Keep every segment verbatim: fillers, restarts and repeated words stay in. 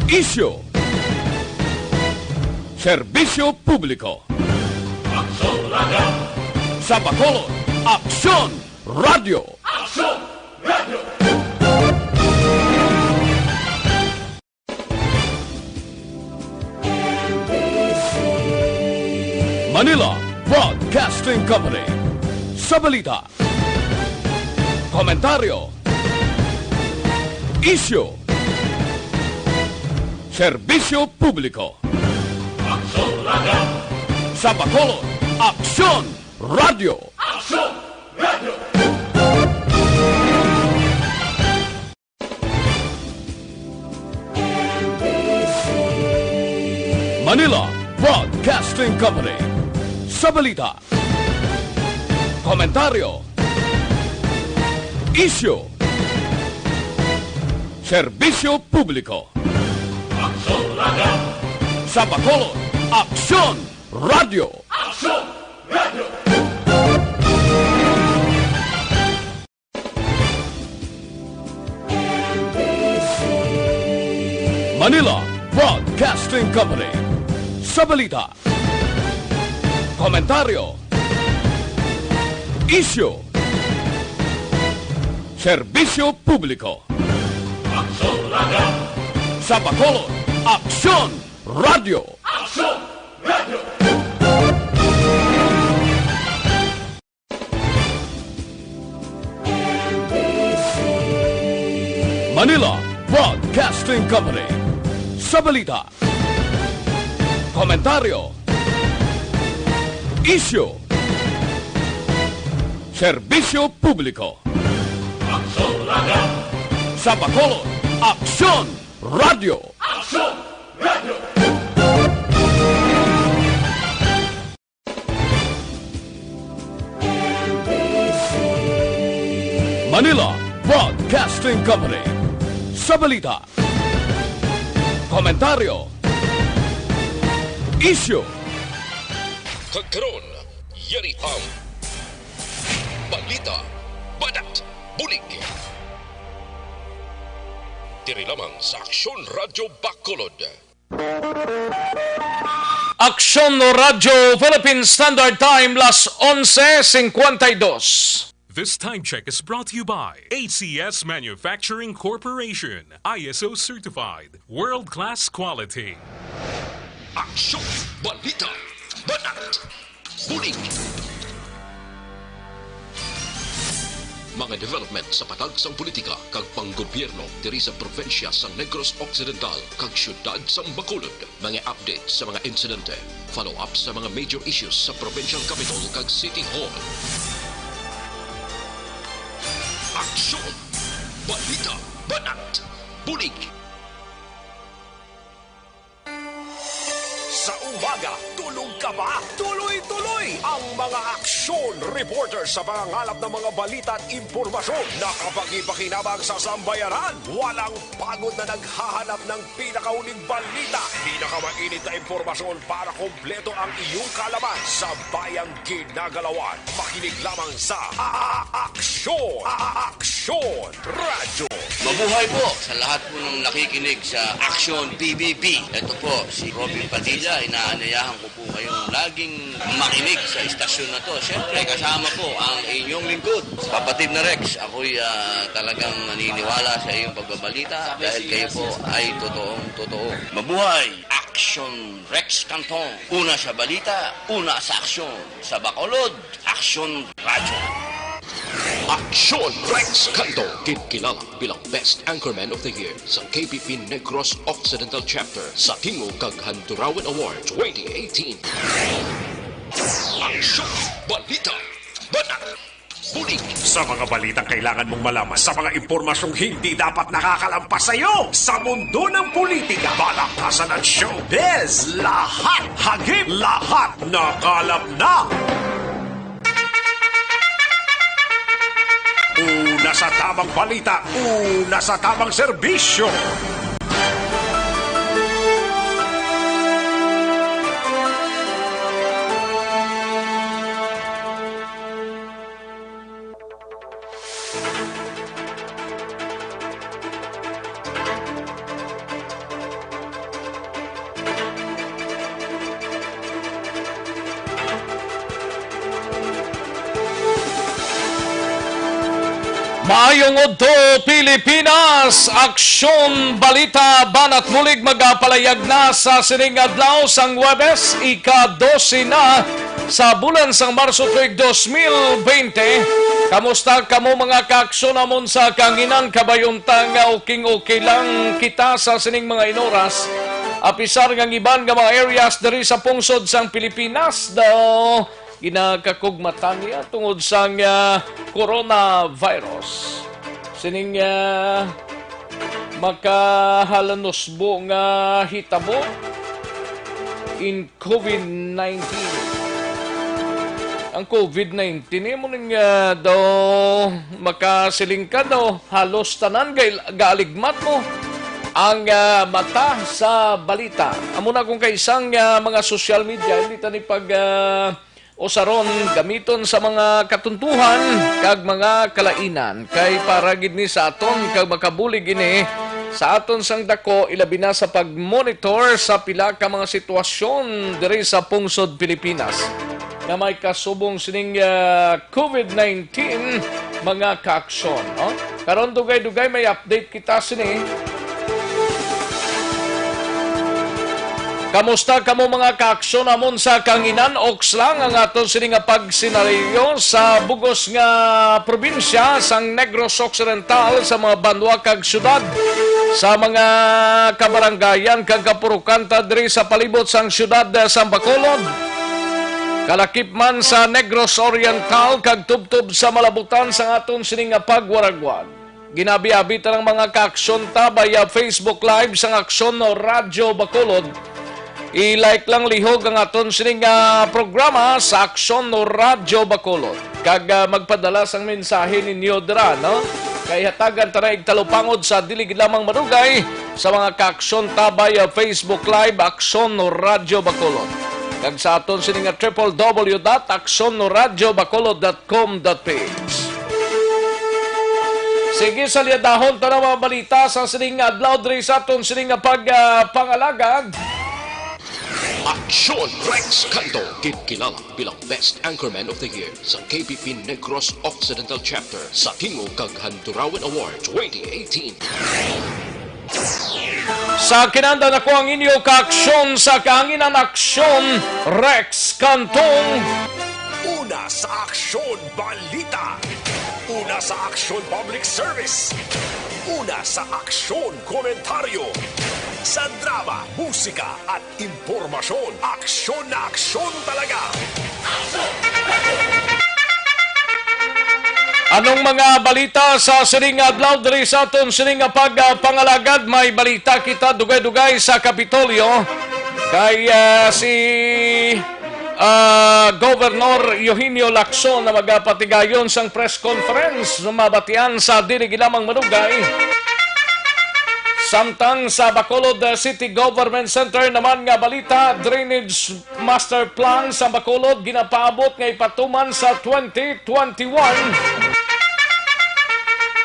Isyu. Serbisyo publiko. Aksyon Radio. Sa Bacolod, Aksyon Radio. Aksyon Radio. Manila Broadcasting Company. Sa balita, komentaryo, isyu, serbisyo publiko. Aksyon Radio. Sa Bacolod, Aksyon Radio. Aksyon Radio. Manila Broadcasting Company. Sa balita, komentaryo, isyu, serbisyo publiko. Aksyon Radio. Sa Bacolod, Aksyon Radio. Aksyon Radio. Manila Broadcasting Company. Sa balita, komentaryo, isyu, serbisyo publiko. Aksyon Radio. Sa Bacolod, Aksyon Radio. Aksyon Radio. Manila Broadcasting Company. Sa balita, komentaryo, isyu, serbisyo publiko. Aksyon Radio. Sa Bacolod, Aksyon Radio. Aksyon Radio. Manila Broadcasting Company. Sa balita, komentaryo, isyu. Kag karon, yari ang balita, banat, bulig. Diri lamang sa Aksyon Radyo Bacolod. Aksyon Radyo Philippine Standard Time, las onse cincuenta y dos. This time check is brought to you by A C S Manufacturing Corporation, I S O certified, world-class quality. Aksyon, balita, banat, bulig. Mga development sa patag sang politika kag panggobyerno diri sa probinsya sang Negros Occidental kag siyudad sang Bacolod. Mga update sa mga insidente, follow-up sa mga major issues sa provincial capital kag city hall. Aksyon! Balita! Banat! Bulig! Sa umaga, tulog ka ba? Tuloy-tuloy ang mga aksyon reporter sa pangangalap ng mga balita at impormasyon na kapakipakinabang sa sambayanan. Walang pagod na naghahanap ng pinakauling balita, pinakamainit na impormasyon para kompleto ang iyong kaalaman sa bayang ginagalawan. Makinig lamang sa A-, A-, Aksyon, A-, Aksyon Radyo. Mabuhay po sa lahat po ng nakikinig sa Aksyon P B B. Ito po si Robin Padilla. Inaanyayahan ko po kayong laging makinig sa istasyon na to. Siyempre, kasama po ang inyong lingkod, Kapatid na Rex. Ako'y, ah, talagang naniniwala sa iyong pagbabalita dahil kayo po ay totoong totoo. Mabuhay! Aksyon Rex Canton. Una sa balita, una sa aksyon. Sa Bacolod, Aksyon Radyo. Aksyon Rex Canto, ginkilala bilang Best Anchorman of the Year sa K P P Negros Occidental Chapter sa Tingog kag Handurawan Award twenty eighteen. Aksyon, balita, banat, bulig. Sa mga balitang kailangan mong malaman, sa mga impormasyong hindi dapat nakakalampas sa iyo, sa mundo ng politika, palakpasan at showbiz, lahat hagip, lahat nakalap na. Una sa tamang balita, una sa tamang serbisyo. Ayong udto, Pilipinas! Aksyon Balita, Banat Bulig, magapalayag na sa sining adlaw sang Huwebes, ika-dose na sa bulan sang Marso tuig dos mil bente. Kamusta kamo, mga kaaksyon namon sa kanginan? Kabayunta nga uking-okay lang kita sa sining mga inoras. Apisar nga ang iban nga mga areas diri sa pungsod sang Pilipinas daw ginakakugmatan niya tungod sang, ah, coronavirus. Sining, ah, makahalanusbo nga hitabo in COVID nineteen. Ang COVID nineteen, imo ning, ah, daw makasiling ka daw, halos tanan gay-, gaaligmat mo ang, ah, mata sa balita. Amo na kung kaisang, ah, mga social media, hindi tani pag, ah, usaron, gamiton sa mga katuntuhan kag mga kalainan. Kay para gid ni sa aton kag makabulig ini sa aton sang dako, ilabi na sa pag-monitor sa pila ka mga sitwasyon diri sa pungsod Pilipinas nga may kasubong sining, ah, COVID nineteen, mga kaaksyon, no? Karon, dugay-dugay may update kita sini. Kamusta kamo, mga kaaksyon namon sa kanginan? Oks lang ang aton sini nga pagsinaryo sa bugos nga probinsya sang Negros Occidental, sa mga banwa kag syudad, sa mga kabarangayan kag kapurukan ta diri sa palibot sang syudad, eh, sang Bacolod. Kalakip man sa Negros Oriental kag tubtob sa malabutan sang aton sini nga pagwaragwag. Ginabi-abi ta ang mga kaaksyon ta via Facebook Live sang Aksyon Radyo Bacolod. I-like lang lihog ang aton sini nga programa sa Aksyon Radyo Bacolod. Kag, ah, magpadala sang mensahe ninyo dira, no? Kay hatagan ta na igtalupangod sa dili gid lamang madugay sa mga kaaksyon ta via Facebook Live, Aksyon Radyo Bacolod. Kag sa aton sini nga triple W dot aksyon radyo bacolod dot com dot P H. Sige, salyadahon ta na mga balita sa sining adlaw diri sa aton sining nga pag, ah, pangalagad. Aksyon Rex Canto, gid kilala bilang Best Anchorman of the Year sa K P P Negros Occidental Chapter sa Tingog kag Handurawan Award twenty eighteen. Sa kinanda nako ang inyo kaaksyon sa kahanginan, Aksyon Rex Cantong. Una sa Aksyon Balita. Una sa Aksyon Public Service. Una sa Aksyon Komentaryo. Sa drama, musika, at impormasyon, aksyon na aksyon talaga. Anong mga balita sa sining adlaw diri sa aton sining nga pag, ah, pangalagad? May balita kita dugay-dugay sa Kapitolyo kay, ah, si, ah, Governor Eugenio Lacson na magapatigayon sang press conference, mabatian sa dili gid lamang madugay. Samtang sa Bacolod, ah, City Government Center naman nga balita, drainage master plan sa Bacolod ginapaabot nga ipatuman sa twenty twenty-one.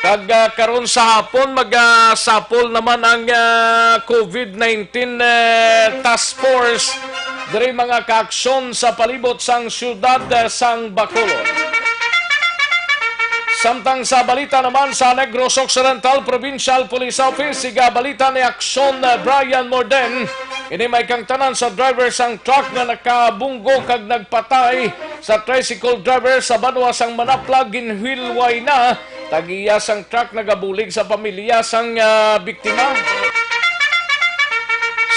Kag, ah, karon sa hapon, magasapol naman ang, ah, COVID nineteen, eh, task force diri, mga kaaksyon, sa palibot sang siyudad, eh, sang Bacolod. Samtang sa balita naman sa Negros Occidental Provincial Police Office, igabalita ni Aksyon, eh, Brian Morden. Ini may kangtanan sa driver sang truck nga nakabunggo kag nagpatay sa tricycle driver sa banwa sang Manaplag, ginhilway na. Tag-iya sang truck nagabulig sa pamilya sang, ah, biktima.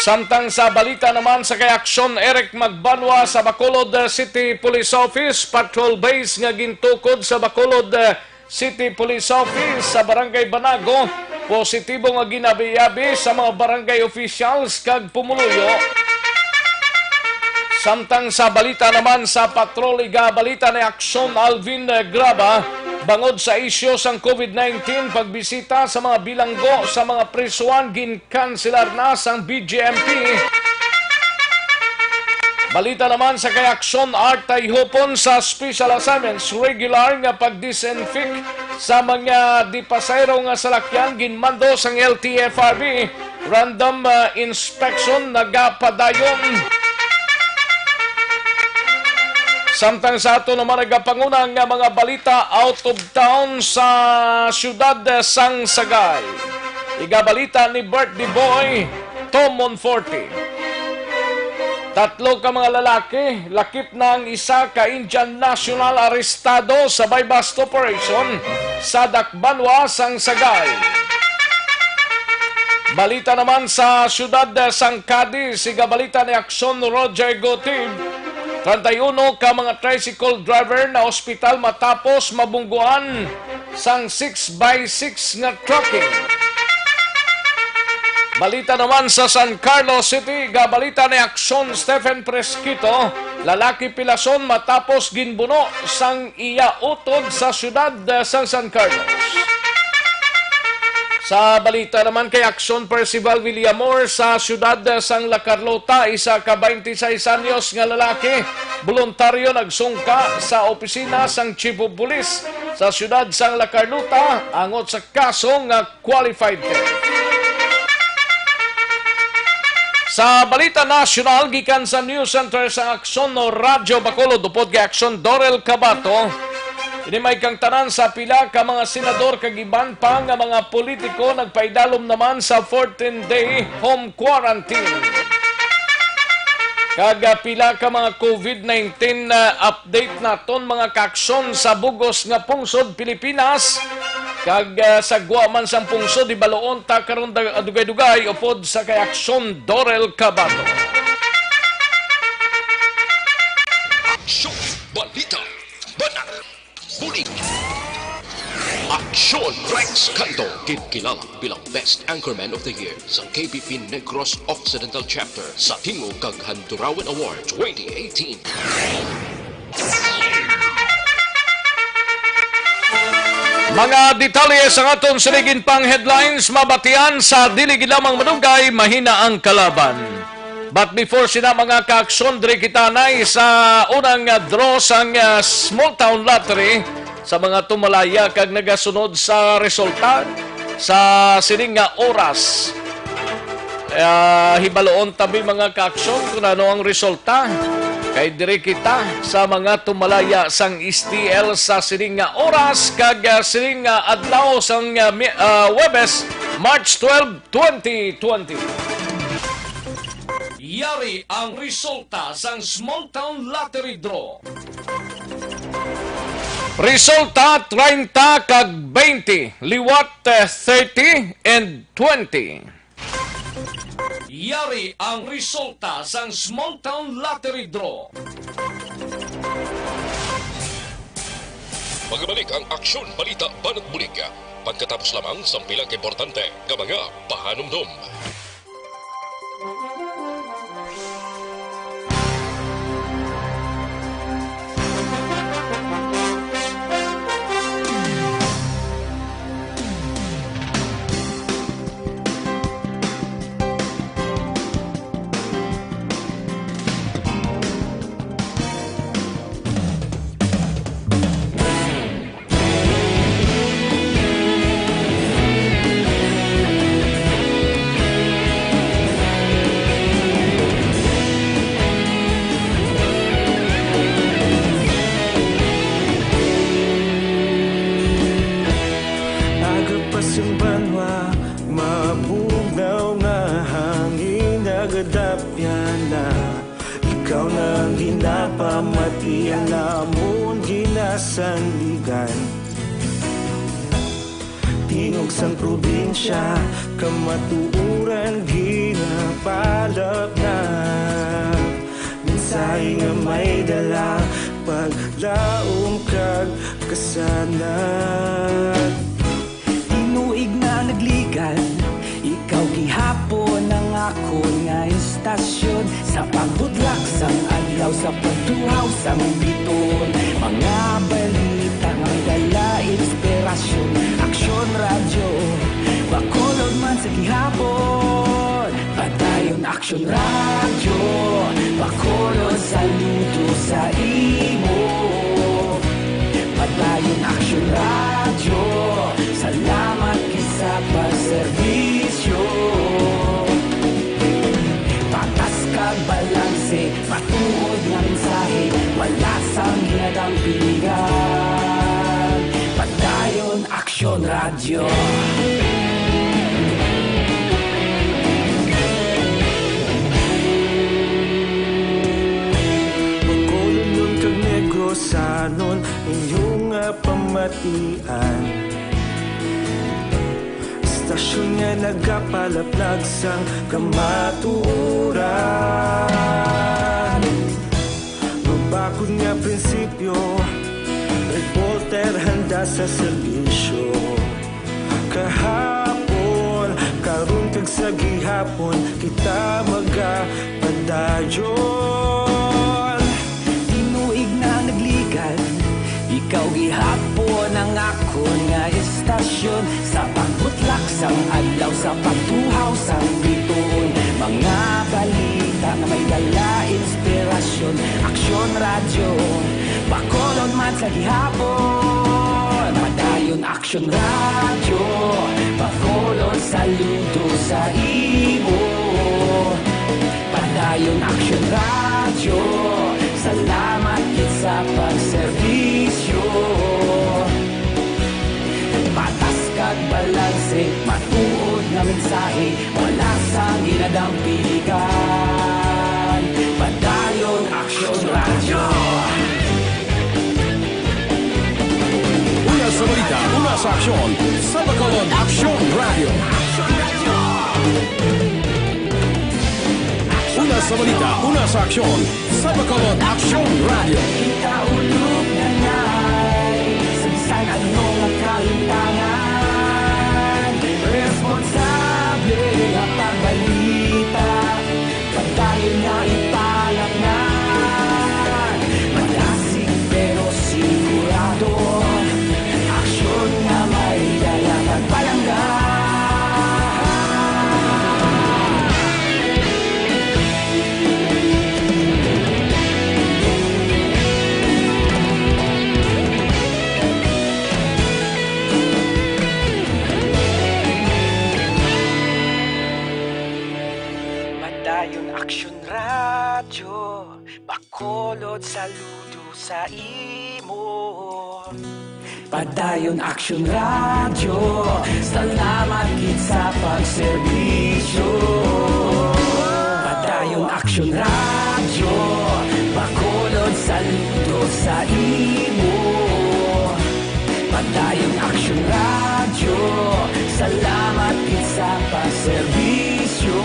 Samtang sa balita naman sa kay Aksyon, Eric Magbanwa sa Bacolod, ah, City Police Office, patrol base nga gintukod sa Bacolod, ah, City Police Office sa Barangay Banago, positibo nga ginabi-abi sa mga barangay officials kag pumuluyo. Samtang sa balita naman sa patrol, igabalita ni Aksyon Alvin Graba, bangod sa isyu sang COVID nineteen, pagbisita sa mga bilanggo sa mga prisuhan gin kanselar na sang B J M P. Balita naman sa kay Aksyon Art Tayhupon sa Special Assignments, regular nga pag-disinfect sa mga di pasahero nga salakyan ginmando sang L T F R B, random, ah, inspection nagapadayon. Samtang sa ato naman nagapanguna nga mga balita out of town sa siyudad sang Sagay. Igabalita ni Bert the Boy, Tom Monforte. Tatlo ka mga lalaki, lakip na ang isa ka Indian national arestado sa buy-bust operation sa Dakbanwa sang Sagay. Balita naman sa siyudad sang Cadiz, igabalita ni Aksyon Roger Gotib, treinta y uno ka mga tricycle driver na ospital matapos mabungguan sang six by six nga trucking. Balita naman sa San Carlos City, gabalita ni Aksyon Stephen Fresquito, lalaki pilason matapos ginbuno sang iya utod sa siyudad, eh, sang San Carlos. Sa balita naman kay Aksyon Percival Villamor sa siyudad, eh, sang La Carlota, isa ka twenty-six anyos nga lalaki, boluntaryo nagsungka sa opisina sang Chief of Police sa siyudad sang La Carlota angot sa kaso nga qualified theft. Sa balita nasyonal, gikan sa News Center sang Aksyon no Radyo Bacolod, upod kay Aksyon Dorel Cabato, inimay kang tanan sa pila ka mga senador kag iban pa nga mga politiko nagpaidalom naman sa fourteen-day home quarantine. Kag, ah, pila ka mga COVID nineteen, ah, update naton, mga kaaksyon sa bug-os nga pungsod Pilipinas. Kag, ah, sa gwa man sang pungsod, hibaluon ta karon dag-, dugay-dugay upod sa kay Aksyon Dorel Cabato. Aksyon, balita, banat, bulig. Aksyon, Rex Canto, ginkilala bilang Best Anchorman of the Year sa K B P Negros Occidental Chapter sa Tingog kag Handurawan Award twenty eighteen. Mga detalye sang aton sining pang headlines, mabatian sa dili gid lamang madugay, mahina ang kalaban. But before sina, mga kaaksyon, diri kita na sa unang, ah, draw sang, ah, Small Town Lottery sa mga tumalaya kag nagasunod sa resulta sa sining nga oras. Ah, hibaluon tabi, mga kaaksyon, kung ano ang resulta. Kay diri kita sa mga tumalaya sang S T L sa sining nga oras kag, ah, sining nga adlaw sang, ah, mi-, ah, Huwebes, March twelve, twenty twenty. Yari ang resulta sang Small Town Lottery Draw. Resulta, treinta kag twenty, liwat, eh, thirty and twenty. Yari ang resulta sang Small Town Lottery Draw. Magabalik ang Aksyon, Balita, Banat, Bulig pagkatapos lamang sang pila ka importante nga mga pahanumdom. Aga pa sang banwa, mabugnaw nga hangin, nagadapyan na. Ikaw na ang ginapamati, ang amon ginasandigan. Tingog sang probinsya, kamatuoran ginapalapnap. Mensahe nga may dala, paglaom kag kasanag. Tinuig na nagligan, ikaw gihapon ang akon nga istasyon. Sa paghudlak sang adlaw, sa pagtuhaw sang biton, mga balita nga may dala inspirasyon. Aksyon Radyo Bacolod man sa gihapon. Padayon Aksyon Radyo Bacolod, saludo sa imo. Padayon Aksyon Radyo, salamat gid sa pagserbisyo. Patas kag balanse, matuod nga mensahe, wala sa Bacolodon kag Negrosanon, inyo nga pamatian. Istasyon nga nagapalaplag sang kamatuoran. Mabakod nga prinsipyo, reporter handa sa serbisyo. Kahapon, karon kag sa gihapon, kita magapadayon. Tinuig na nagligad, ikaw gihapon ang akon nga istasyon. Sa pagbutlak sang adlaw, sa pagtuhaw sang bituon, mga balita nga may dala inspirasyon. Aksyon Radyo, Bacolod man sa gihapon. Padayon Aksyon Radyo, Bacolod saludo sa imo. Padayon Aksyon Radyo, salamat gid sa pagserbisyo. Patas kag balanse, matuod nga mensahe, wala sang ginadampigan. Padayon Aksyon Radyo. Una sa balita, una sa aksyon, sa Bacolod Aksyon Radyo. Una sa balita, una sa aksyon, sa Bacolod Aksyon Radyo. Kita ulog na ngay, sa bisan ano nga kalimtangan, responsable nga pagbalita. Padayon nga ipalatnan, madasig pero sigurado. Aksyon nga may dala kag palangga. Padayon Aksyon Radyo, Bacolod saludo sa imo. Padayon Aksyon Radyo, salamat gid sa pagserbisyo. Padayon Aksyon Radyo, Bacolod saludo sa imo. Padayon Aksyon Radyo, salamat gid sa pagserbisyo.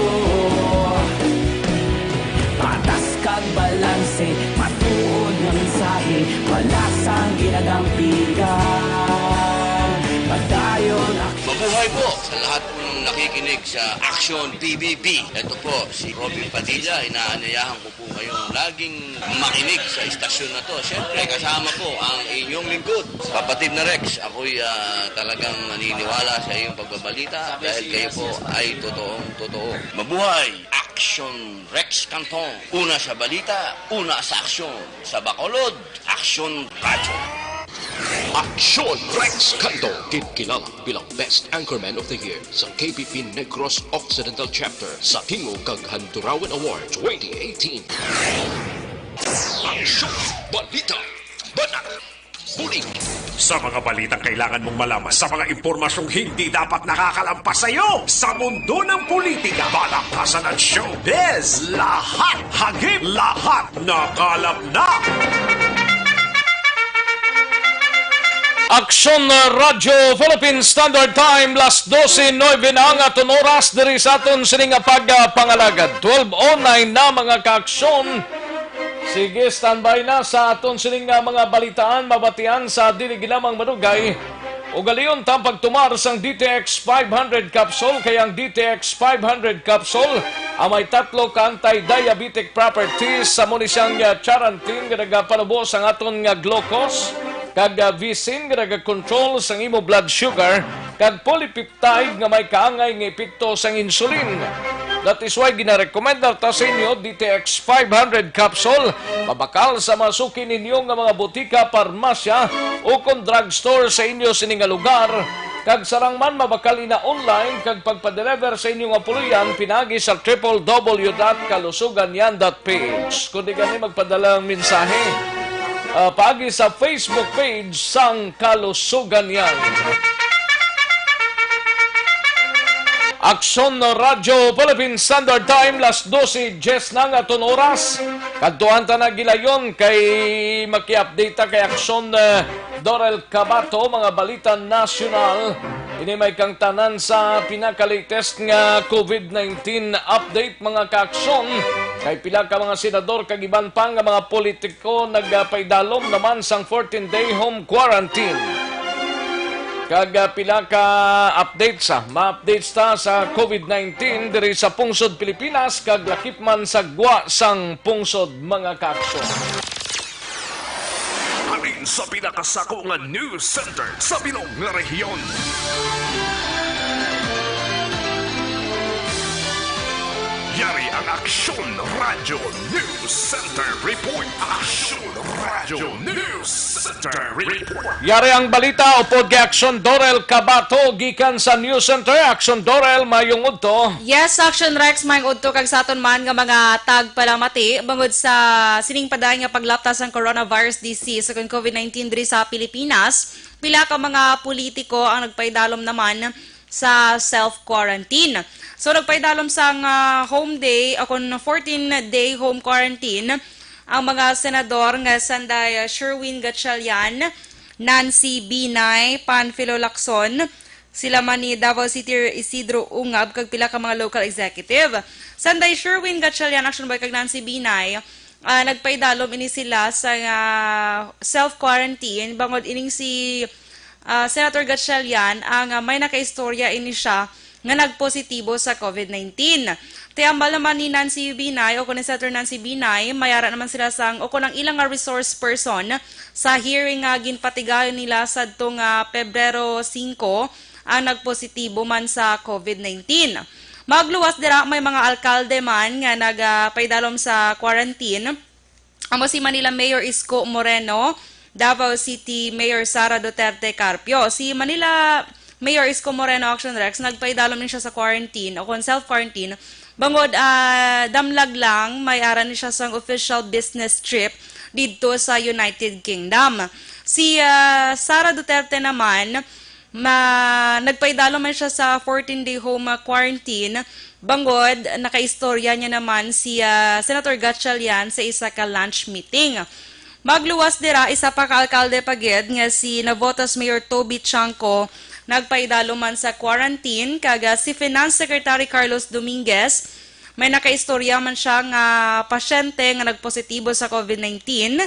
Patas kag balanse, matuod nga mensahe, wala sang ginadampigan. Padayon Aksyon. Mabuhay po sa lahat po ng nakikinig sa Aksyon P B B. Ito po si Robin Padilla, inaanyayahan ko po kayong laging makinig sa istasyon na to. Siyempre, kasama po ang inyong lingkod, Kapatid na Rex. Ako'y, ah, talagang naniniwala sa iyong pagbabalita dahil kayo po ay totoong totoo. Mabuhay Aksyon Rex Canton. Una sa balita, una sa aksyon. Sa Bacolod, Aksyon Radyo. Aksyon Rex Canton, ginkilala bilang Best Anchorman of the Year sa K P P Negros Occidental Chapter sa Tingog kag Handurawan Award twenty eighteen. Aksyon, balita, banat, bulig. Sa mga balitang kailangan mong malaman, sa mga impormasyong hindi dapat nakakalampas sa iyo, sa mundo ng politika, palakpasan at showbiz, lahat hagip, lahat nakalap na. Aksyon Radyo Philippine Standard Time, las dose nuebe na ang aton oras diri sa aton sini nga pagpangalagad. Twelve oh nine na, mga kaaksyon. Sige, standby na sa aton sini nga mga balitaan, mabatian sa dili lamang madugay. Ugalion ta ang pagtumar sang D T X five hundred capsule, kay ang D T X five hundred capsule ang may tatlo ka anti-diabetic properties, sa mo ni siyang, ah, charantin nga nagapanubo sang aton nga glucose, kag, ah, visin nga nagakontrol sang imo blood sugar, kag polypeptide nga may kaangay nga epekto sang insulin. That is why ginarekomendar ta sa inyo D T X five hundred capsule, mabakal sa mga suki ninyo nga mga botika, parmasya, o kon drugstore sa inyo sini nga lugar. Kag sarang man, mabakal ina online kag pagpadeliver sa inyo nga puloy-an pinaagi sa triple W dot kalusuganyan dot P H. Kundi gani, magpadala ang mensahe, ah, paagi sa Facebook page sang Kalusuganyan. Aksyon Radyo Philippine Standard Time, las dose diez na nga aton oras. Kadtuan ta na gilayon kay maki-update ta kay Aksyon, eh, Dorel Cabato, mga balita nasyonal. Ini may kang tanan sa pinaka-latest nga COVID nineteen update, mga kaaksyon. Kay pila ka mga senador kag iban pa nga mga politiko nagpaidalom naman sang fourteen-day home quarantine. Kag, ah, pila ka updates, ah, ma-updates ta sa COVID nineteen diri sa pungsod Pilipinas kag lakip man sa gwa sang pungsod, mga kaaksyon. Halin sa pinakasako nga news center sa bilog nga rehiyon. Yari ang Aksyon Radyo News Center Report. Aksyon Radyo News Center Report. Yari ang balita upod kay Aksyon Dorel Cabato gikan sa News Center. Aksyon Dorel, mayong udto. Yes, Aksyon Rex, mayong udto kag sa aton man nga mga tagpalamati bangod sa sining padayon nga paglapta sang coronavirus disease o kon COVID nineteen diri sa Pilipinas. Pila ka mga politiko ang nagpaidalom naman sa self-quarantine. So, nagpaidalom sang, ah, home day o kon fourteen-day home quarantine ang mga senador nga sanday, ah, Sherwin Gatchalian, Nancy Binay, Panfilo Lacson, sila man ni Davao City Isidro Ungab, kag pila ka mga local executive. Sanday Sherwin Gatchalian, Action Boy, kag Nancy Binay, ah, nagpaidalom ini sila sa, ah, self-quarantine, bangod ining si, ah, Senator Gatchalian ang, ah, may nakaistorya ini siya nga nagpositibo sa COVID nineteen. Ti ambal naman ni Nancy Binay o kon ni Senator Nancy Binay, may ara naman sila sang, o kon ang ilang nga resource person sa hearing nga ginpatigayon nila sadto nga Pebrero singko, ang nagpositibo man sa COVID nineteen. Magluwas dira, may mga alkalde man nga nagapaidalom sa quarantine. Amo si Manila Mayor Isko Moreno, Davao City Mayor Sara Duterte Carpio. Si Manila Mayor Isko Moreno, Action Rex, nagpaidalom ni siya sa quarantine o kon self-quarantine. Bangod, ah, damlag lang, may ara ni siya sang official business trip didto sa United Kingdom. Si, ah, Sara Duterte naman, ma-, nagpaidalom man siya sa fourteen-day home, ah, quarantine. Bangod, nakaistorya niya naman si, ah, Senator Gatchalian sa isa ka lunch meeting. Magluwas dira, isa pa ka alkalde pa gid nga si Navotas Mayor Toby Tiangco nagpaidalom man sa quarantine, kag, ah, si Finance Secretary Carlos Dominguez, may nakaistorya man siya nga pasyente nga nagpositibo sa COVID nineteen.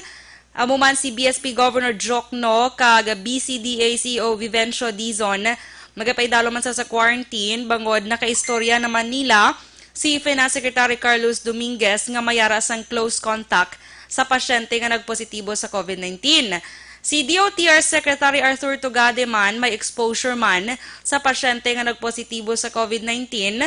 Amo man si B S P Governor Jocno kag B C D A C E O Vivencio Dizon, magapaidalom man sa, sa quarantine bangod nakaistorya naman nila si Finance Secretary Carlos Dominguez nga may ara sang close contact sa pasyente nga nagpositibo sa COVID nineteen. Si D O T R Secretary Arthur Tugade man may exposure man sa pasyente nga nagpositibo sa COVID nineteen,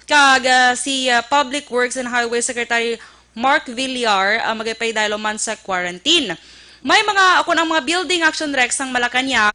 kag, ah, si, ah, Public Works and Highway Secretary Mark Villar ang magapaidalom man sa quarantine. May mga, o kon ang mga building, Action Rex, sang Malacañang,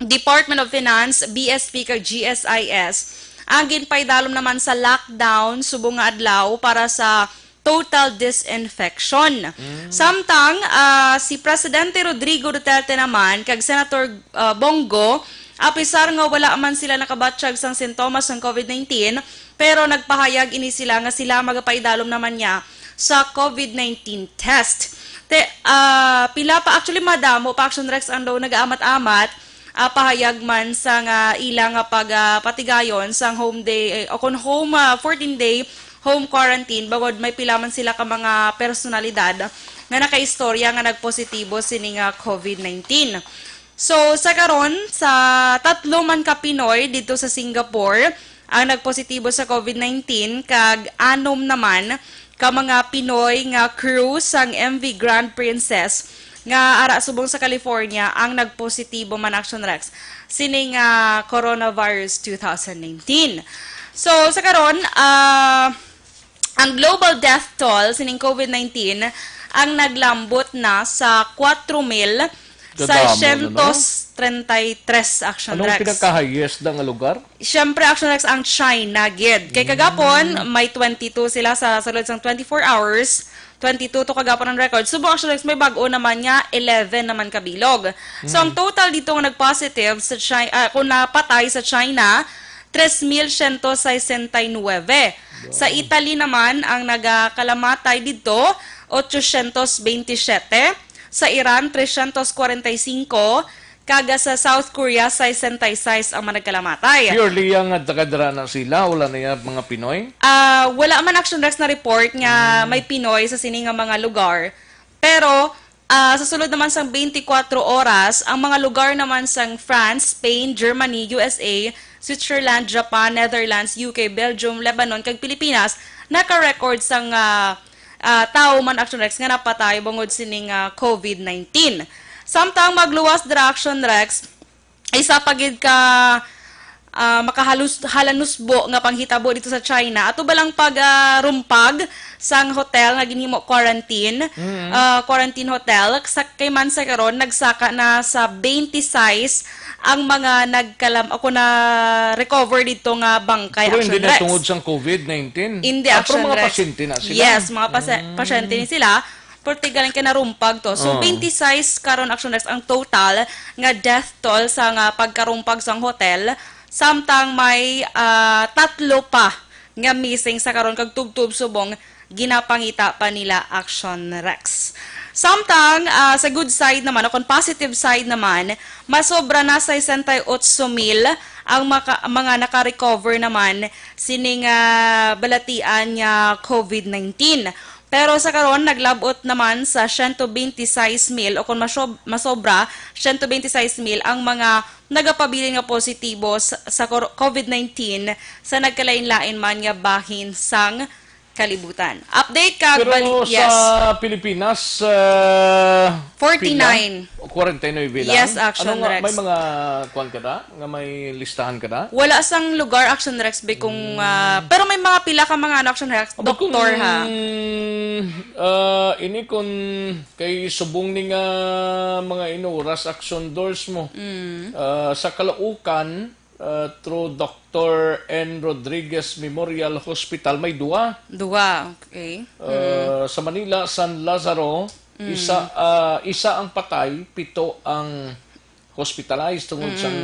Department of Finance, B S P kag G S I S ang ginpaidalom naman sa lockdown subong nga adlaw para sa total disinfection. Mm. Samtang, ah, si Presidente Rodrigo Duterte naman kag Senator, ah, Bong Go, apisar nga wala man sila nakabatyag sang sintomas sang COVID nineteen, pero nagpahayag ini sila nga sila magapaidalom naman niya sa COVID nineteen test. Te, ah, pila pa, actually, madamo pa, Action Rex, ang daw nag-aamat-amat, ah, pahayag man sa nga ila nga pag, ah, patigayon sang home day, eh, o kon home, ah, fourteen-day home quarantine, bangod may pila man sila ka mga personalidad nga nakaistorya nga nagpositibo sini nga COVID nineteen. So, sa karon, sa tatlo man ka Pinoy didto sa Singapore ang nagpositibo sa COVID nineteen, kag anom naman ka mga Pinoy nga crew sang M V Grand Princess nga ara subong sa California ang nagpositibo man, Action Rex, sini nga coronavirus two thousand nineteen. So, sa karon, ah, ang global death toll sining COVID nineteen ang naglambot na sa kwatro mil seiscientos treinta y tres, Action Rex. Anong pinaka-highest na nga lugar? Siyempre, Action Rex, ang China gid. Kay kagapon, may twenty-two sila sa sulod sang twenty-four hours. Twenty-two to kagapon ang record. Subong, Action Rex, may bag-o naman nga eleven naman kabilog. So, ang total dito nga nag-positive sa China, ah, kung napatay sa China, tres mil siyento sesenta y nuebe. Sa Italy naman, ang nagakalamatay didto, ochocientos veintisiete. Sa Iran, trescientos cuarenta y cinco. Kag sa South Korea, sesenta y seis ang managkalamatay. Purely yang taga dira na sila, wala na yung mga Pinoy? Ah, wala man, Action Rex, na report nga may Pinoy sa sini nga mga lugar. Pero, ah, sa sulod naman sang twenty-four oras, ang mga lugar naman sang France, Spain, Germany, U S A, Switzerland, Japan, Netherlands, U K, Belgium, Lebanon, kag Pilipinas, naka-record sang, ah, ah, tawo man, Action Rex, nga napatay bangod sining, ah, COVID nineteen. Samtang magluwas dira, Action Rex, isa pa gid ka, ah, makahalus-, halanusbo nga panghitabo dito sa China. Ato ba lang pag, ah, rumpag sang hotel nga ginhimo quarantine, Mm. ah, quarantine hotel, sa, kay man sa karon, nagsaka na sa twenty-six ang mga nagkalam-, ako na recover dito nga bangkay, Pero hindi Action na Rex. Tungod sang COVID nineteen? Hindi, Ah, pero Action mga Rex. Pasyente na sila? Yes, mga pasa-, Mm. pasyente ni sila. Portugal ang kinarumpag to. So, Oh. twenty-six karon, Action Rex, ang total nga death toll sa nga pagkarumpag sang hotel. Samtang may, ah, tatlo pa nga missing sa karon kag tubtob subong ginapangita pa nila, Action Rex. Samtang, ah, sa good side naman, o kung positive side naman, masobra na sesenta y ocho mil ang maka-, mga naka-recover naman sining, ah, balatian nga COVID nineteen. Pero sa karon, naglabot naman sa siyento bente sais mil o kung masob-, masobra, siyento bente sais mil ang mga nagapabilin nga positibo sa, sa kor-, COVID nineteen sa nagkalain-lain man nga bahin sang kalibutan. Update ka, Pero bali-, sa yes. Pilipinas, ah, Forty-nine. Pila? O, kwarenta y nuebe lang? Yes, Action Ano nga, Rex. May mga kwan ka na? Nga may listahan ka na? Wala sang lugar, Action Rex, be, kung, Hmm. ah, pero may mga pila ka mga, ano, Action Rex, Aba, kung, doktor, ha? Ah, ini kung kay subong ni nga mga inuras, Action Doors mo. Mm. Ah, sa Caloocan, ah, through Doctor N Rodriguez Memorial Hospital, may duwa. Duwa, okay. Ah, Mm. sa Manila, San Lazaro, Mm. isa, ah, isa ang patay, pito ang hospitalized tungod Mm-mm. sang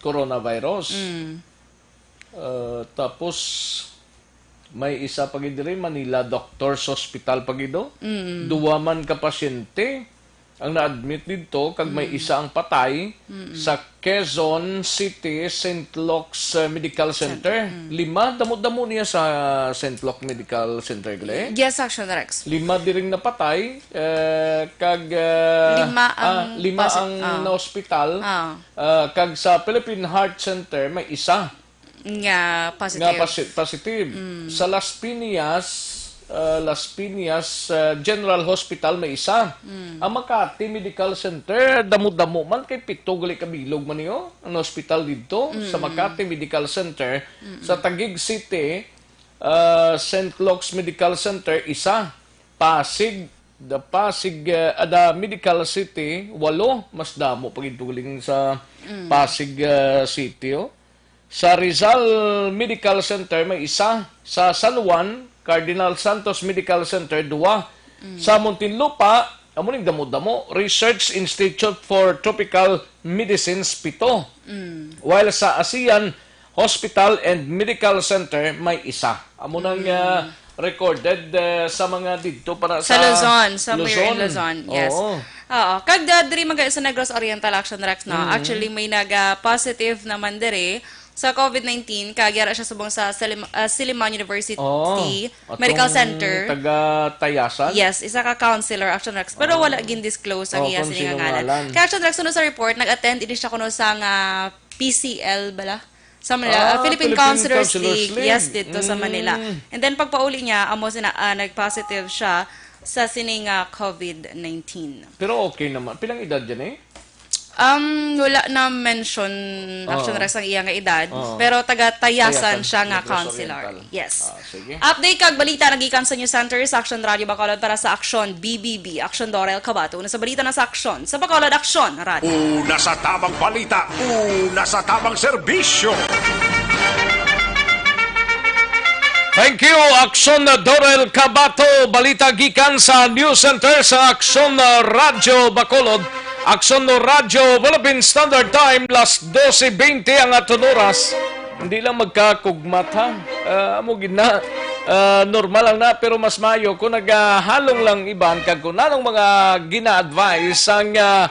coronavirus. Mm. Ah, tapos, may isa pa gid diri, Manila Doctors Hospital pa gid, oh. Mm. Duwa man ka pasyente ang na-admit didto, kag may Mm. isa ang patay Mm. sa Quezon City Saint Luke's, uh, Medical Center. Center, mm. Lima, damo-damo niya sa Saint Luke Medical Center, gali? Yes, Action Rex. Lima diring napatay, eh, kag, eh, Lima ah, ang lima pasi-, ang ah. na-hospital. Ah. Ah, kag sa Philippine Heart Center, may isa. Nga positive. Nga posi-, positive. Mm. Sa Las Piñas, ah, Las Piñas, ah, General Hospital may isa. Mm. Ang Makati Medical Center, damo-damo man, kay pito gali ka bilog man niyo ang hospital didto sa Mm. Makati Medical Center. Mm-mm. Sa Taguig City, ah, Saint Luke's Medical Center, isa. Pasig, the Pasig, ah, ah, the Medical City, walo. Mas damo pa gid tuling sa Mm. Pasig, ah, City, oh. Sa Rizal Medical Center, may isa. Sa San Juan, Cardinal Santos Medical Center, duwa. Mm. Sa Muntinlupa, amo ning damo-damo, Research Institute for Tropical Medicines, pito. Mm. While sa ASEAN Hospital and Medical Center, may isa. Amo nang, Mm. ah, recorded, eh, sa mga didto para Sa sa Luzon, somewhere in Luzon. Luzon, yes. Oo. Oo. Kag, ah, diri man gani sa Negros Oriental, Action Rex, no? Mm. Actually, may naga-positive naman diri sa COVID nineteen, kag yara siya subong sa Silim-, ah, Siliman University Oo. Medical Atong Center. Taga Tayasan? Yes, isa ka counselor, Action Rex. Pero Oo. wala gin-disclose ang Oo, iya kung sining sino ngalan. ngalan. Kaya, Action Rex, sunod sa report, nag-attend ini siya kuno sa nga P C L bala? Sa Manila, Ah, ah, Philippine Philippine Counselors Counselors League. League. Yes, dito sa Mm. Manila. And then, pagpauli niya, amo sina, ah, nag-positive siya sa sining, ah, COVID nineteen. Pero okay naman. Pilang edad yan eh? Um, wala na mention, Action Oo. Rex, ang iya nga edad. Oo. Pero taga Tayasan Tayasan, siya nga Negros counselor. Oriental. Yes. Ah, sige. Update kag balita nagikan sa News Center sa Action Radio Bacolod para sa Action B B B. Action Dorel Cabato. Una sa balita na sa Action. Sa Bacolod, Action Radio. Una sa tamang balita, una sa tamang serbisyo. Thank you, Action Dorel Cabato. Balita gikan sa News Center sa Action Radio Bacolod. Action Radio Philippine Standard Time, las doce veinte ang aton oras. Hindi lang magkakugmat, ha? Ah, amo gid na. Ah, normal lang na, pero mas maayo kung nagahalong lang iban kag kung anong mga gina-advise sang, ah,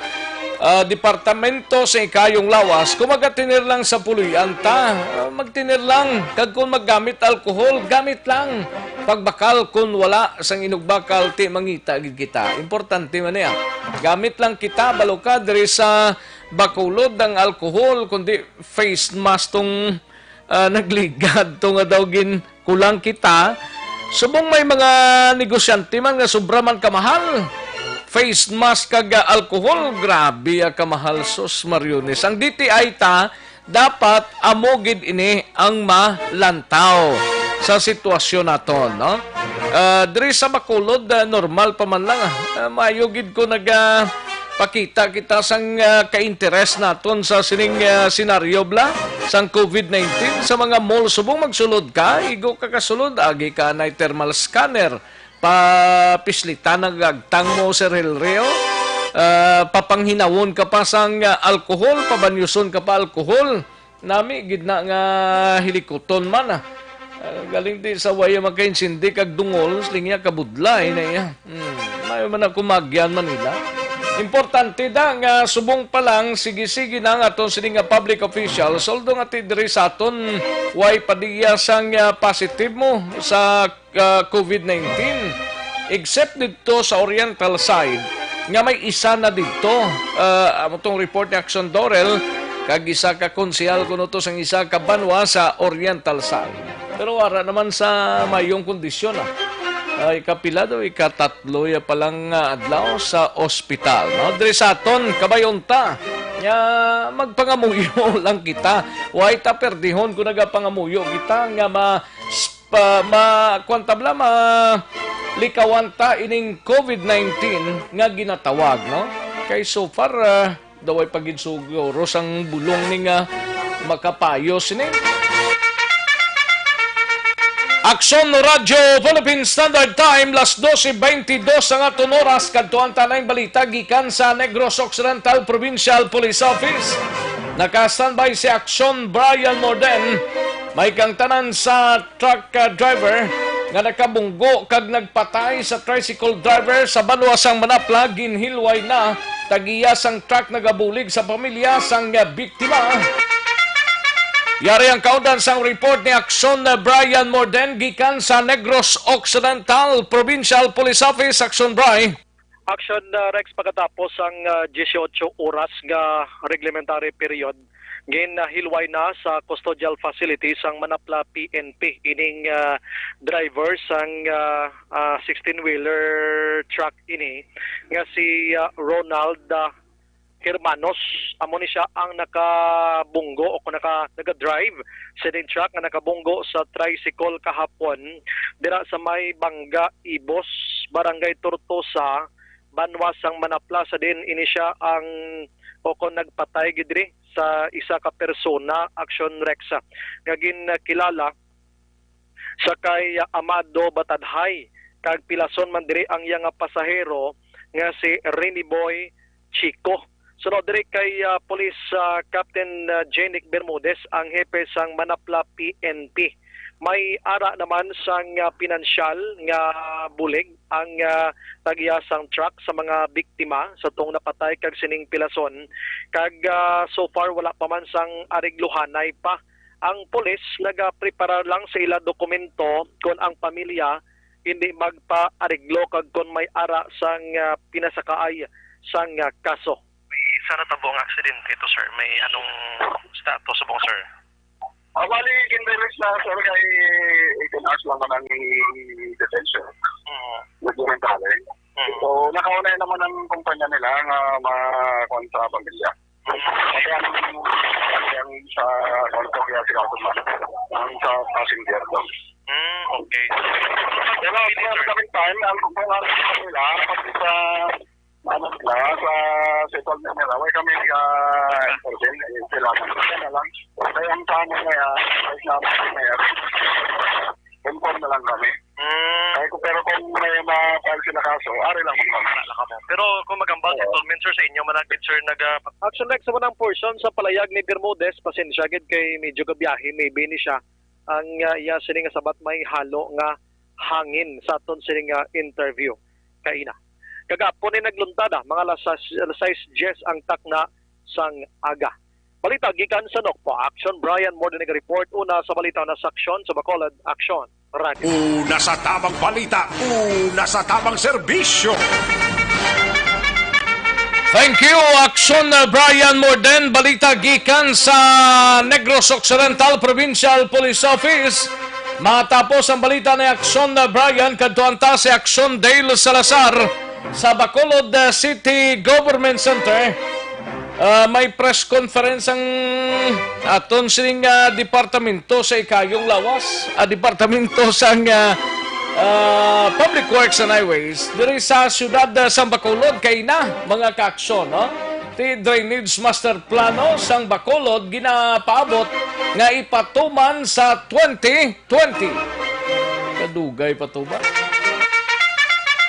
ah, departamento sa ikayong lawas, kung magatinir lang sa puloy-an ta, ah, magtinir lang. Kag kung maggamit alkohol, gamit lang. Pagbakal kung wala sang inugbakal, ti mangita gid kita. Importante man niya. Gamit lang kita, balo ka, diri sa Bacolod ang alkohol, kundi face mask tong, ah, nagligad to nga daw gin kulang kita. Subong may mga negosyante man nga sobra man kamahal. Face mask kag, ah, alcohol, grabe, ah, kamahal, sus, Mariones. Ang D T I ta, dapat amo gid ini ang malantaw sa sitwasyon naton, no? Ah, diri sa Bacolod, ah, normal pa man lang, ah. Ah, maayo gid ko naga pakita kita sang, ah, ka-interes naton sa sining, ah, senaryo, bala, sang covid nineteen. Sa mga mall, subong magsulod ka, igo ka kasulod, agi ka anay thermal scanner, papislitan ang agtang mo, Sir Hilrio. Ah, papanghinawon ka pa sang, ah, alkohol, pabanyuson ka pa alkohol. Nami gid na nga hilikuton man, ah. Ah, galing di sa waya makainsindik kag dungol, siling niya kabudlay na iya. Hmm, maayo man ako magyan Manila. Importante da nga subong pa lang, sige-sige na ang aton sini nga public officials, although nga ti diri sa aton, way pa diya sang, ah, positive mo sa, ah, covid nineteen. Except didto sa Oriental side, nga may isa na didto, ah, amo tong report ni Action Dorel, kag isa ka konsehal kuno to sang isa ka banwa sa Oriental side. Pero wala naman sa mayong kondisyon, ah. Ah, ikapila daw, ikatatlo ya pa lang nga adlaw sa ospital, no? Diri sa aton, kabay unta, nga magpangamuyo lang kita. Way ta perdihon kung nagapangamuyo kita nga ma-, pa, ma-, kuwan ta bala, ma-, likawan ta ining covid nineteen nga ginatawag, no? Kay so far, ah, daway pa gid siguro sang bulong ni nga makapayo sini. Aksyon Radyo Philippine Standard Time, las doce veintidós ang aton oras. Kadtuan ta na ang balita gikan sa Negros Occidental Provincial Police Office. Naka-standby si Aksyon Brian Morden. May kangtanan sa truck, ah, driver nga nakabunggo kag nagpatay sa tricycle driver sa banwa sang Manapla, ginhilway na. Tag-iya sang truck nagabulig sa pamilya sang, ah, biktima. Yari ang kaundan sang report ni Aksyon, ah, Brian Morden gikan sa Negros Occidental Provincial Police Office. Aksyon, Bri. Action, uh, Rex, pagkatapos ang, uh, dieciocho oras nga reglementary period, ginhilway na sa custodial facility sang Manapla P N P ining, uh, driver sang, uh, uh, sixteen-wheeler truck ini nga si, uh, Ronald, uh, Hermanos. Amo ni siya ang nakabunggo o kung naka-, naga-drive sa ining truck nga nakabunggo sa tricycle kahapon dira sa may Bangga, Ibos, Barangay Tortosa, banwa sang Manapla, sa diin ini siya ang, o kon nagpatay gid diri sa isa ka persona, Action Rex, nga ginkilala sa kay Amado Batadhay, kag pilason man diri ang iya nga pasahero nga si Rene Boy Chico. Sunod diri kay, ah, Police, ah, Captain, ah, Jenic Bermudez, ang hepe sang Manapla P N P. May ara naman sang, ah, pinansyal nga bulig ang, ah, tag-iya sang truck sa mga biktima sa tong napatay kag sining pilason. Kag, ah, so far, wala pa man sang areglohanay pa ang pulis. Nagaprepara lang sa ila dokumento kon ang pamilya hindi magpaareglo kag kon may ara sang, ah, pinasakaay sang, ah, kaso. May isa na tabo ang aksidente ito, sir. May anong status subong, sir? Ah, bali, ginrelease na, sir, kay eighteen hours lang man ang detention. Mm. Nagdokumentary. Mm. So, nakauna naman ang kumpanya nila nga ma-, kuwan sa pamilya. Mm. Kaya ang, ang sa kuwan sa kaya sila kuman. Ang sa passenger doon. Mm, okay. Pero at the same time, ang kukuha nila, pati sa ano nila, sa settlement nila, wala kami nag-entertain, eh, sila. Kaya na lang. Kaya ang sa amin na yan, right now, na yan, inform na lang kami. Mm. Kaya kung, pero kung may ma-file na kaso, ari lang mo. Ara lang kamo. Pero kung magambal si Oo. Tolmin, sir, sa inyo, managit, sir, naga- Action Rex, sa unang portion sa palayag ni Bermudez, pasensya gid kay medyo gabiyahe, maybe ni siya ang, ah, iya sini nga sabat may halo nga hangin sa aton sini nga interview kaina. Kagapon ni nagluntad, ah, mga alas sais, alas sais diyes ang takna sang aga. Balita gikan sa Nokpo. Action, Brian Morden nag-report. Una sa balita na sa Aksyon sa Bacolod. Aksyon, Radyo. Una sa tabang balita, una sa tabang serbisyo. Thank you, Aksyon, uh, Brian Morden. Balita gikan sa Negros Occidental Provincial Police Office. Matapos ang balita ni Aksyon, uh, Brian, kadtuan ta si Aksyon Dale Salazar sa Bacolod, uh, City Government Center. Ah, may press conference ang aton sining, ah, departamento sa ikayong lawas, ah, departamento sang, ah, ah, Public Works and Highways diri sa siyudad, ah, sang Bacolod. Kay na, mga kaaksyon, no? Ti drainage master plano sang Bacolod ginapaabot nga ipatuman sa twenty twenty. Kadugay pa to ba?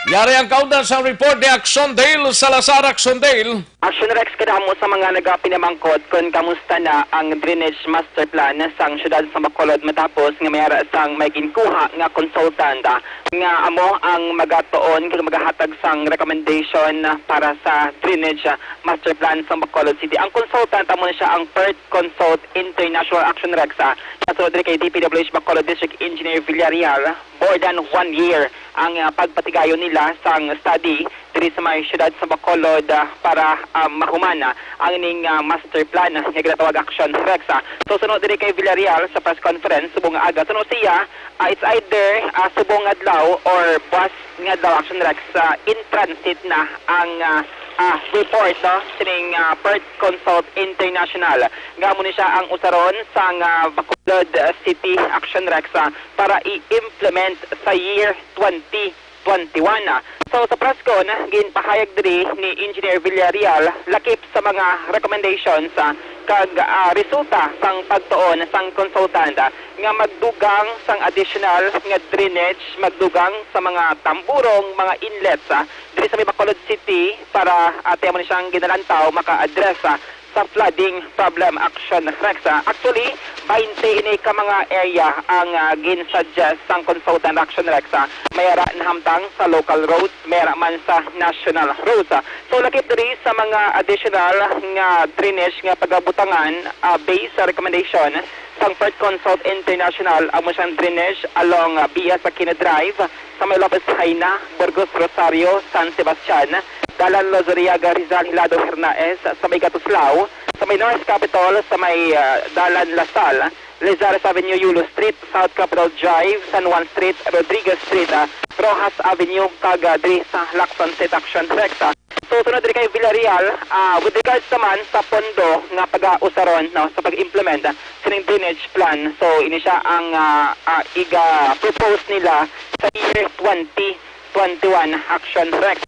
Yari ang kaundan sa report ni Aksyon Dale Salazar. Aksyon Dale. Action Rex, kadamo sa mga nagapinamangkot kon kamusta na ang drainage master plan sang siyudad sa Bacolod matapos nga may ara sang may ginkuha nga consultant, ah, nga amo ang magatuon kag magahatag sang recommendation para sa drainage, ah, master plan sa Bacolod City. Ang consultant amo na siya ang Perth Consult International. Action Rex, ah, nasunod diri kay D P W H Bacolod District Engineer Villarreal, more than one year ang, ah, pagpatigayon nila sang study diri sa may siyudad sa Bacolod, ah, para, ah, mahuman, ah, ang ining, ah, master plan nga ginatawag Action Rex, ah. So, suno diri kay Villarreal sa press conference subong nga aga, suno siya, ah, it's either, ah, subong adlaw or buwas nga adlaw, Action Rex, ah, in transit na ang, ah, ah, report, no, sining, ah, Perth Consult International. Nga amo ni siya ang usaron sang, ah, Bacolod, ah, City, Action Rex, ah, para i-implement sa year twenty twenty-one. So, sa press con, ginpahayag diri ni Engineer Villarreal lakip sa mga recommendations, ah, kag, ah, resulta sang pagtuon sang consultant, ah, nga magdugang sang additional nga drainage, magdugang sa mga tamburong, mga inlets, ah, diri sa may Bacolod City para, ah, ti amo ni siyang ginalantaw maka-address, ah, sa flooding problem. Action Rex, ah. Actually, baynte ini ka mga area ang, ah, gin-suggest sang consultant, Action Rex, ah. May ara nahamtang sa local roads, may ara man sa national roads, ah. So, lakip diri sa mga additional nga drainage nga pagabutangan, ah, based sa recommendation sang Perth Consult International, amo siyang drainage along, ah, B S Aquino Drive, sa may Lopez Jaena, Burgos Rosario, San Sebastian, Dalan Lozuriaga, Rizal, Hilado, Hernaez, sa may Gatuslao, sa may North Capitol, sa may, ah, Dalan Lasal, Lizares Avenue, Yulo Street, South Capitol Drive, San Juan Street, Rodriguez Street, ah, Roxas Avenue, kag, ah, diri sa Lacson Street. Action Rex, ah. So, sunod diri kay Villarreal, ah, with regards naman sa pondo nga pagausaron, no, sa pag-implement, ah, sining drainage plan. So, ini siya ang, ah, ah, iga-propose nila sa year twenty twenty-one. Action Rex.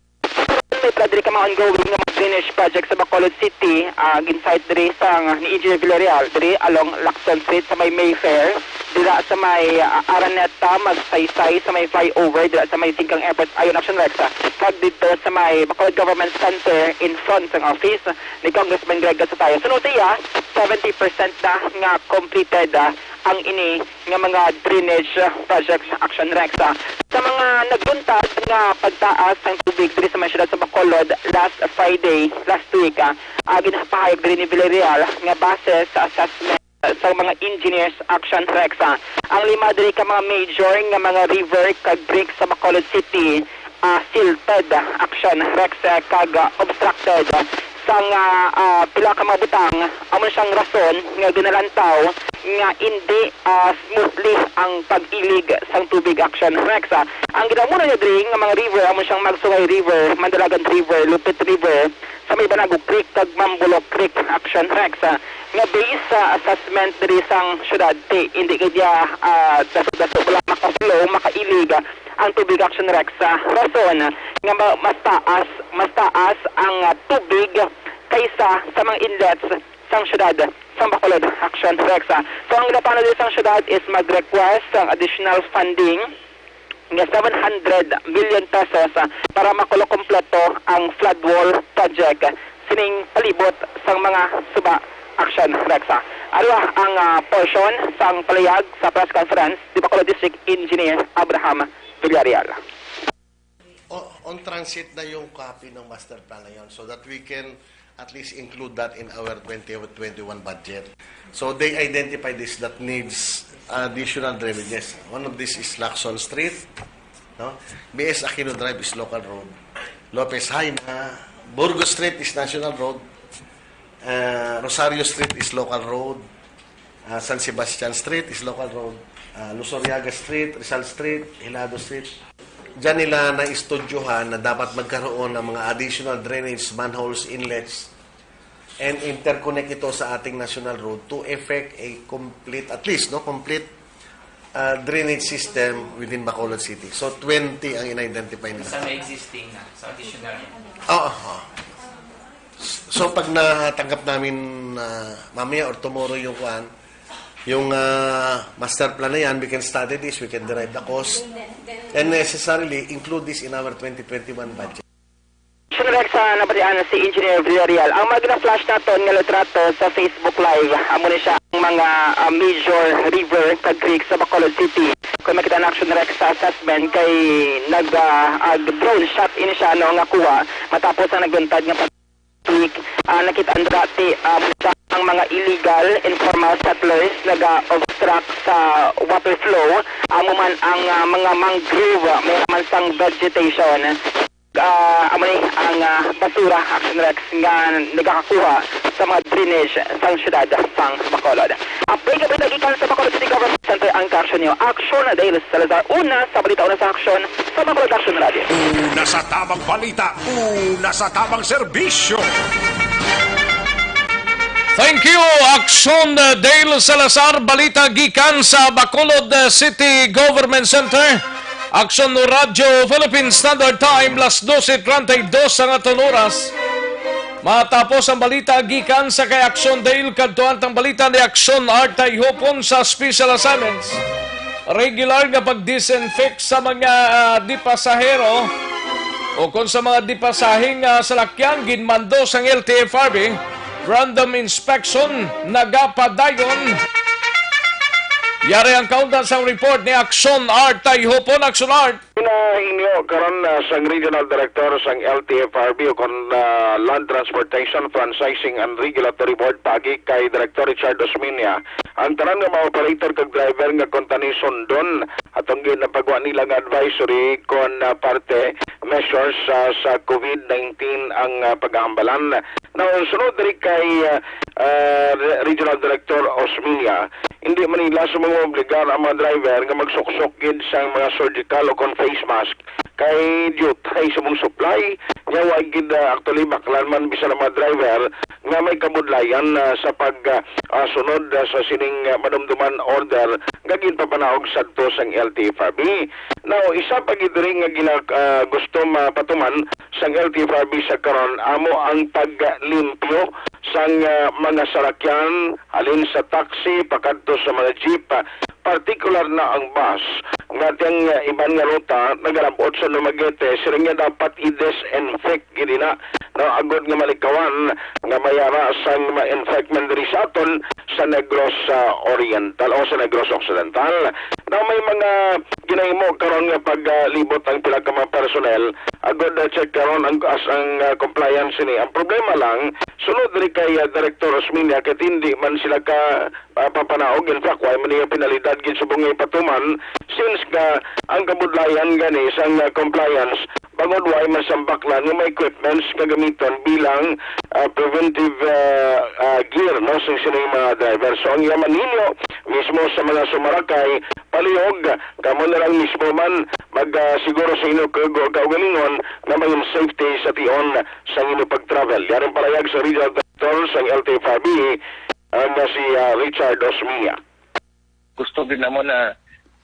May pala diri ka mga ongoing nga mga drainage project sa Bacolod City, ah, gin-cite diri sa, ni Engineer Villarreal, diri along Lacson Street sa may Mayfair, dira sa may, ah, Araneta, Magsaysay, sa may flyover, dira sa may Singkang Airport, ayon, Action Rex, ah, kag didto sa may Bacolod Government Center in front sang office ni Congressman Greg Gasutaya. Suno siya, seventy percent na nga completed, ah, ang ini nga mga drainage, ah, projects. Action Rex, ah. Sa mga nagluntad nga pagtaas sang tubig diri sa mga syudad sa Bacolod last Friday, last week, ah, ah, ginapahayag diri ni Villarreal nga base sa assessment sa mga engineers, Action Rex, ah, ang lima diri ka mga major nga mga river kag creek sa Bacolod City, ah, silted, ah, Action Rex, ah, kag, ah, obstructed, ah, sang, ah, ah, pila ka mga butang. Amo siyang rason nga ginalantaw nga indi, ah, smoothly ang pag-ilig sang tubig, Action Rex, ah. Ang ginamuno niya diri nga mga river, amo siyang Magsugay River, Mandalagan River, Lupit River, sa may Banago Creek kag Mambulok Creek, Action Rex, ah, nga based sa assessment diri sang syudad, ti, hindi gid niya, ah, daso-daso wala maka-flow, makailig, ah, ang tubig, Action Rex, ah, rason nga ma-, mas taas, mas taas ang, ah, tubig kaysa sa mga inlets sang syudad sang Bacolod, Action Rex, ah. So, ang ginaplano diri sang syudad is mag-request sang additional funding nga seven hundred million pesos, ah, para makulokompleto ang flood wall project sining palibot sang mga suba, Action Rex. Aro ang, ah, portion sang palihag sa press conference ni Bacolod District Engineer Abraham Villarreal. O, on transit na yung copy ng master plan na yun so that we can at least include that in our twenty twenty-one budget. So they identify this that needs additional drainages. One of this is Lacson Street, no? B S Aquino Drive is local road. Lopez Jaime, Burgos Street is national road. Uh, Rosario Street is local road. Ah, San Sebastian Street is local road. Ah, Luzuriaga Street, Rizal Street, Hilado Street. Diyan nila naistudyohan na dapat magkaroon ng mga additional drainage manholes, inlets, and interconnect ito sa ating national road to effect a complete, at least, no, complete ah, drainage system within Bacolod City. So, twenty ang in-identify nila. Sa may existing na, sa additional. Oo. So, pag natanggap namin uh, mamaya or tomorrow yung kuan, yung uh, master plan na yan, we can study this, we can derive the cost, and necessarily include this in our twenty twenty-one budget. Action Rex, ah, nabatian si Engineer Villarreal. Ang mga gina-flash naton nga litrato sa Facebook Live, amo ni siya ang mga ah, major river kag creek sa Bacolod City. Kung makita na Action Rex sa assessment kay nag ah, ag drone shot ini siya no nga kuha matapos ang nagluntad nga pag-, ah, nakita ang dati ah, ang mga illegal informal settlers naga-obstruct sa water flow. Amo man ang ah, mga mangrove, may naman sang vegetation. Ah, amo ni ang ah, basura, Action Rex, nga nagakakuha sa mga drainage sang siyudad sang Bacolod. Update nga balita gikan sa Bacolod City Government Center ang kaaksyon niyo. Action Dale Salazar, una sa balita, una sa aksyon sa Bacolod Action Radio. Una sa tamang balita, una sa tamang serbisyo. Thank you, Action Dale Salazar. Balita gikan sa Bacolod City Government Center. Action Radyo Philippine Standard Time, las dose treinta y dos ang aton oras. Matapos ang balita gikan sa kay Action Dale, kadtuan tang balita ni Action Art Tayhopon sa Special Assignments. Regular nga pag-disinfect sa mga ah, di pasahero o kon sa mga di pasahing ah, salakyan ginmando sang L T F R B, random inspection nagapadayon. Yari ang kaundan sang report ni Action Art Tayhopon. Action Art. Pinahinyo karon ah, sang Regional Director sang L T F R B o kon ah, Land Transportation Franchising and Regulatory Board paagi kay Director Richard Osmeña ang tanan nga mga operator kag driver nga kuntani sundon atong ginapagwa nila nga advisory kon ah, parte measures ah, sa COVID nineteen ang ah, paghambalan. Now, sunod diri kay ah, ah, Re- Regional Director Osmeña, hindi man nila sumang obligar ang mga driver nga magsuksok gid sang mga surgical o kon face mask kay diutay subong supply. Nya wa gid ah, actually baklan man bisan ang mga driver nga may kabudlayan ah, sa pag ah, ah, sunod ah, sa sining ah, madumduman order nga ginpapanaog sadto sang L T F R B. Now, isa pa gid diri nga gina, ah, gusto mapatuman sang L T F R B sa karon amo ang paglimpyo sang ah, mga salakyan halin sa taxi pakadto sa mga jeep, ah, partikular na ang bus nga tiyang ah, iban nga ruta nagalabot sa Dumaguete, siring nga dapat i-disinfect gid ina, no, agod nga malikawan nga may ara sang ma-infect man diri sa aton sa Negros ah, Oriental o sa Negros Occidental. Now, may mga ginahimo karon nga paglibot ang pila ka mga personnel agod na check karon ang as ang ah, compliance ni. Ang problema lang, sunod diri kay ah, Director Osmeña, kay hindi man sila ka ah, papanaog. In fact, way man niya penalidad gid subong nga ipatuman since nga ang kabudlayan gani sang ah, compliance bangod way man sang baklan nga mga equipments nga gamiton bilang ah, preventive ah, ah, gear, no, sa sining mga driver. So ang iya manhinyo mismo sa mga sumarakay, palihog, kamo na lang mismo man mag ah, siguro sa inyo kag- kaugalingon nga may safety sa tion sa inyo pag-travel. Yaring palayag sa Regional Director sa L T F R B, ah, nga si ah, Richard Osmeña. Gusto gid namo na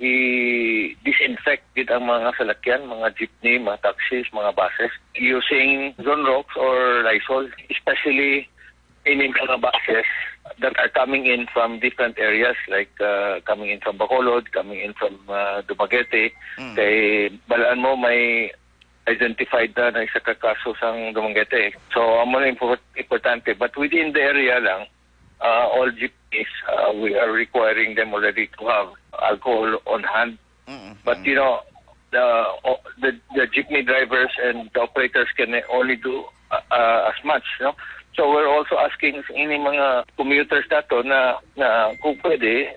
i-disinfect gid ang mga salakyan, mga jeepney, mga taxis, mga buses using Zonrox or Lysol, especially Ini mga buses that are coming in from different areas, like, uh, coming in from Bacolod, coming in from, uh, Dumaguete. Mm. Kay balaan mo, may identified na na isa ka kaso sang Dumaguete. So, amo na impor-, importante. But within the area lang, uh, all jeepneys, uh, we are requiring them already to have alcohol on hand. Mm-hmm. But, you know, the, o-, the, the jeepney drivers and the operators can only do, uh, uh, as much, no? So we're also asking sa ini mga commuters nato na, na kung pwede,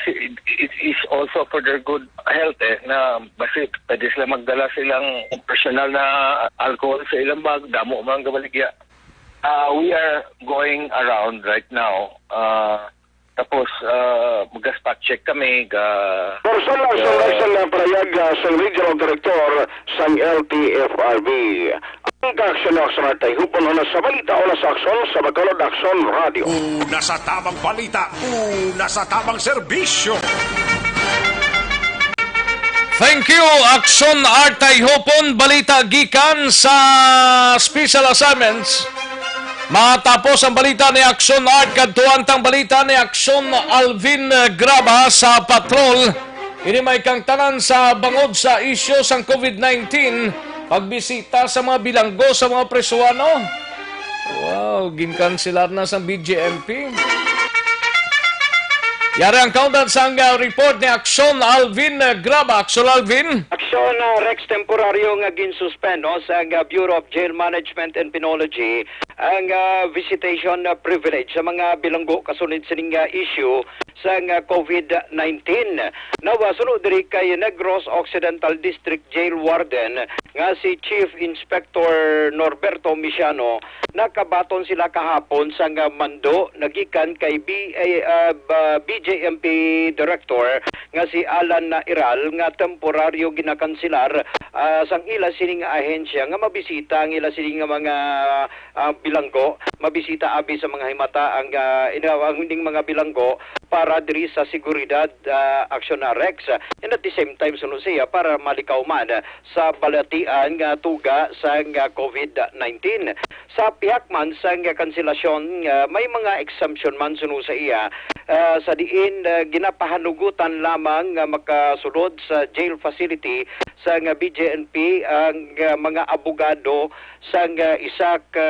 si-, it is also for their good health, eh, na basi pwede sila magdala silang personal na alcohol sa ilang bag, damo man ang gabaligya. Uh, we are going around right now. Uh, tapos, uh, mag-spot check kami. Ga, Person lang sa ga- National Parayag, ah, sang Regional Director sang L T F R B. Ang kaaksyon na sa mga tayhupon una sa balita, una sa aksyon sa Bacolod Aksyon Radio. Una sa tamang balita, una sa tamang serbisyo. Thank you, Aksyon Art Tayhupon. Balita gikan sa special assignments. Matapos ang balita ni Aksyon Art, kadtuan tang balita ni Aksyon Alvin, eh, Graba sa Patrol. Ini may kangtanan sa bangod sa isyu sang covid nineteen, pagbisita sa mga bilanggo sa mga presuhan, no? Wow, ginkansilar na sang B J M P. Yari ang kaundan sang, ah, report ni Aksyon Alvin, ah, Graba. Aksyon Alvin. Aksyon, ah, Rex, temporaryo nga ginsuspend, no, sa, ah, Bureau of Jail Management and Penology ang, ah, visitation, ah, privilege sa mga bilanggo kasunod sining, ah, issue sang, ah, covid nineteen. Now, ah, suno diri kay Negros Occidental District Jail Warden nga si Chief Inspector Norberto Misiano, nakabaton sila kahapon sang, ah, mando nagikan kay B-, ah, ba-, B J M P Director nga si Alan Nairal nga temporaryo ginakansilar, ah, sang ila sining ahensya nga mabisita ang ila sining mga, ah, bilanggo, mabisita abi sa mga himata ang, ah, ina-, ang ning mga bilanggo para diri sa seguridad, ah, aksyon na Rex. And at the same time, suno siya para malikaw man sa balatian nga tuga sang covid nineteen. Sa pihak man sang kanselasyon, ah, may mga exemption man suno sa iya, ah, sa diin, ah, ginapahanugutan lamang nga makasulod sa jail facility sang B J N P ang, ah, mga abogado sang, ah, isa ka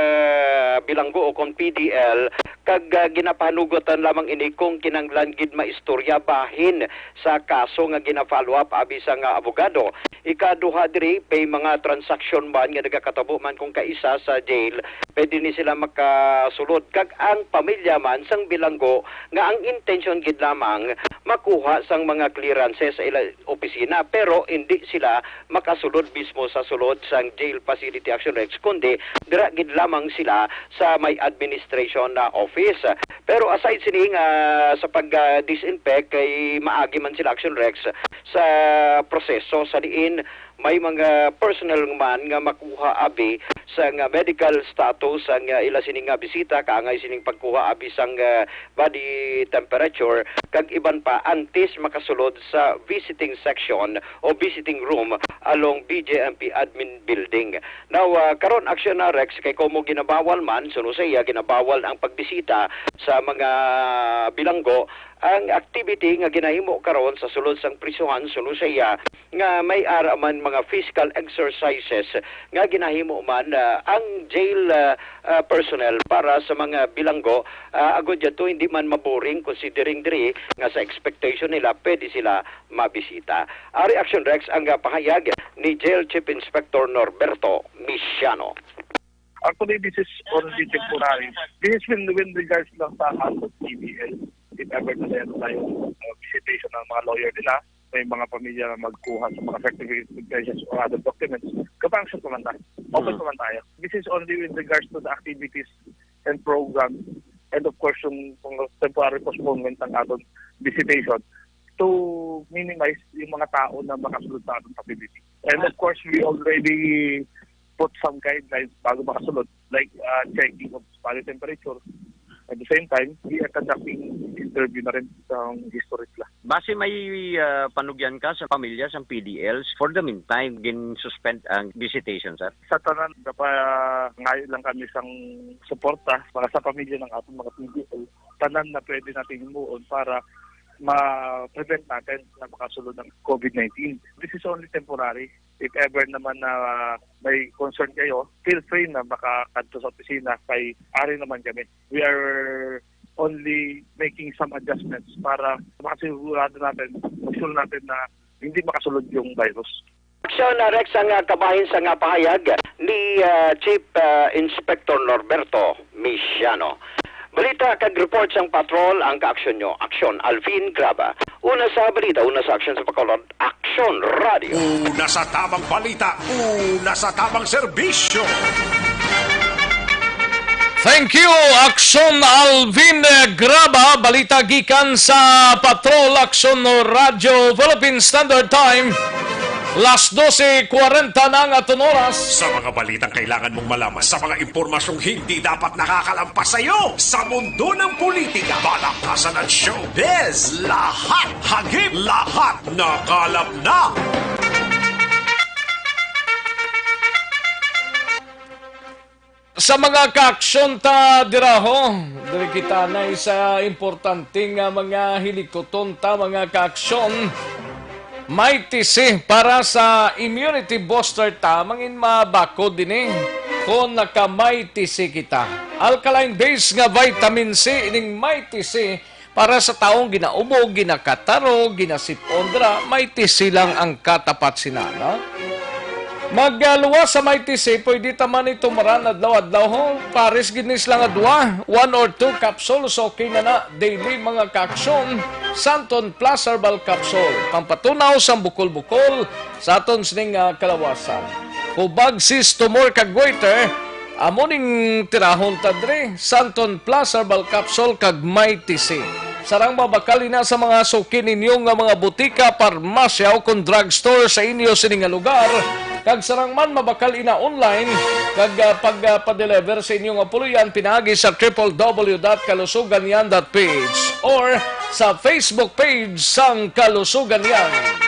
bilanggo o kon P D L, kag, ah, ginapahanugutan lamang ini kung kinahanglan gid maistorya bahin sa kaso nga gina-follow up abi sang, ah, abogado. Ikaduha diri, may mga transaksyon man nga nagakatabo man kung kaisa sa jail, pwede ni sila makasulod. Kag ang pamilya man sang bilanggo nga ang intensyon gid lamang makuha sang mga clearances sa ila opisina, pero hindi sila makasulod mismo sa sulod sang jail facility action Rex, kundi dira gid lamang sila sa may administration na office. Pero aside sini nga sa pag, ah, disinfect, kay maagi man sila action Rex sa proseso sa diin may mga personnel man nga makuha abi sa nga medical status ang, ah, ila sini nga bisita, kaangay sining pagkuha abi sang, ah, body temperature, kag iban pa antes makasulod sa visiting section o visiting room along B J M P admin building. Now, ah, karon aksyon na Rex, kay komo ginabawal man, suno sa iya, ginabawal ang pagbisita sa mga bilanggo. Ang activity nga ginahimo karon sa sulod sang prisohan, suno sa iya, nga may ara man mga physical exercises nga ginahimo man, ah, ang jail, ah, ah, personnel para sa mga bilanggo, ah, agud yadto hindi man maboring, considering diri nga sa expectation nila pwede sila mabisita. Ari action Rex ang, ah, pahayag ni Jail Chief Inspector Norberto Misiano. Actually, this is only temporary. This is when, when regards lang sa house of T V L. If ever na meron tayong, uh, visitation ng mga lawyer nila, may mga pamilya na magkuha sa mga certificates or other documents, kapag siya naman tayo. Open Mm. naman tayo. This is only with regards to the activities and programs, and of course, yung mga temporary postponement ng aton visitation to minimize yung mga tao na makasulod sa ating facility. And of course, we already put some guidelines bago makasulod, like, uh, checking of body temperature, At the same time, we are conducting interview na rin sa history nila. Base may, ah, panugyan ka sa pamilya sang P D Ls, for the meantime, gin-suspend ang visitation, sir? Sa tanan, gapangayo lang kami sang suporta para sa pamilya ng ating mga P D L. Tanan na pwede natin himuon para ma-prevent natin na makasulod ng COVID nineteen. This is only temporary. If ever naman na may concern kayo, feel free na makakadto sa opisina kay ari naman kami. We are only making some adjustments para makasigurado natin, make sure natin na hindi makasulod yung virus. Aksyon, uh, Rex, ang, uh, kabahin sa nga pahayag ni, uh, Chief, uh, Inspector Norberto Misiano. Balita kag report sang patrol ang kaaksyon nyo. Aksyon, Alvin Graba. Una sa balita, una sa aksyon sa Bacolod, Aksyon Radio. Una sa tamang balita, una sa tamang serbisyo. Thank you, Aksyon Alvin Graba. Balita gikan sa Patrol, Aksyon Radyo Philippine Standard Time. Las dose kwarenta na ang aton oras. Sa mga balitang kailangan mong malaman, sa mga impormasyong hindi dapat nakakalampas sa iyo, sa mundo ng politika, balakasan at showbiz, lahat hagip, lahat nakalap na. Sa mga kaaksyon ta dira, ho, diri kita na sa importante nga mga hilikuton ta, mga kaaksyon. May tisi para sa immunity booster ta, mangin mabakod ini. Kung naka may tisi kita, alkaline base nga vitamin C ining may tisi para sa taong ginaubog, ginakataro, ginasip-on dira, may tisi lang ang katapat sina, no? Magluwas sa may tisi, pwede ta man ito maran adlaw-adlaw, ho. Pares gid ni sila nga duha, one or two capsules, okay na na. Daily mga kaaksyon, Santon Plus Herbal Capsule. Pampatunaw sang bukol-bukol sa aton sining, ah, kalawasan. Hubag, cyst, tumor, kag goiter, amo ning tirahon ta diri, Santon Plus Herbal Capsule kag Mighty C. Sarang mabakal ina sa mga suki ninyo nga mga butika, parmasya, o kon drugstore sa inyo sini nga lugar, kag sarang man mabakal ina online, kag, ah, pag, ah, pa-deliver sa inyo nga puloy-an pinaagi sa triple W dot kalusuganyan dot P H or sa Facebook page sang Kalusuganyan.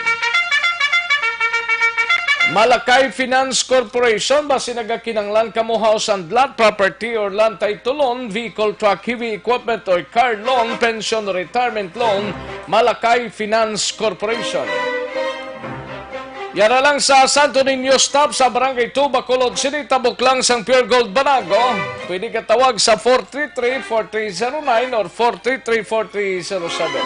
Malakay Finance Corporation, basi nagakinahanglan kamo house and lot, property or land title loan, vehicle, truck, heavy equipment or car loan, pension, retirement loan, Malakay Finance Corporation. Yara lang sa Santo Niño Stop sa Barangay two, Bacolod City, tabok lang sang Pure Gold Banago. Pwede ka tawag sa four three three, four three zero nine or four three three, four three zero seven.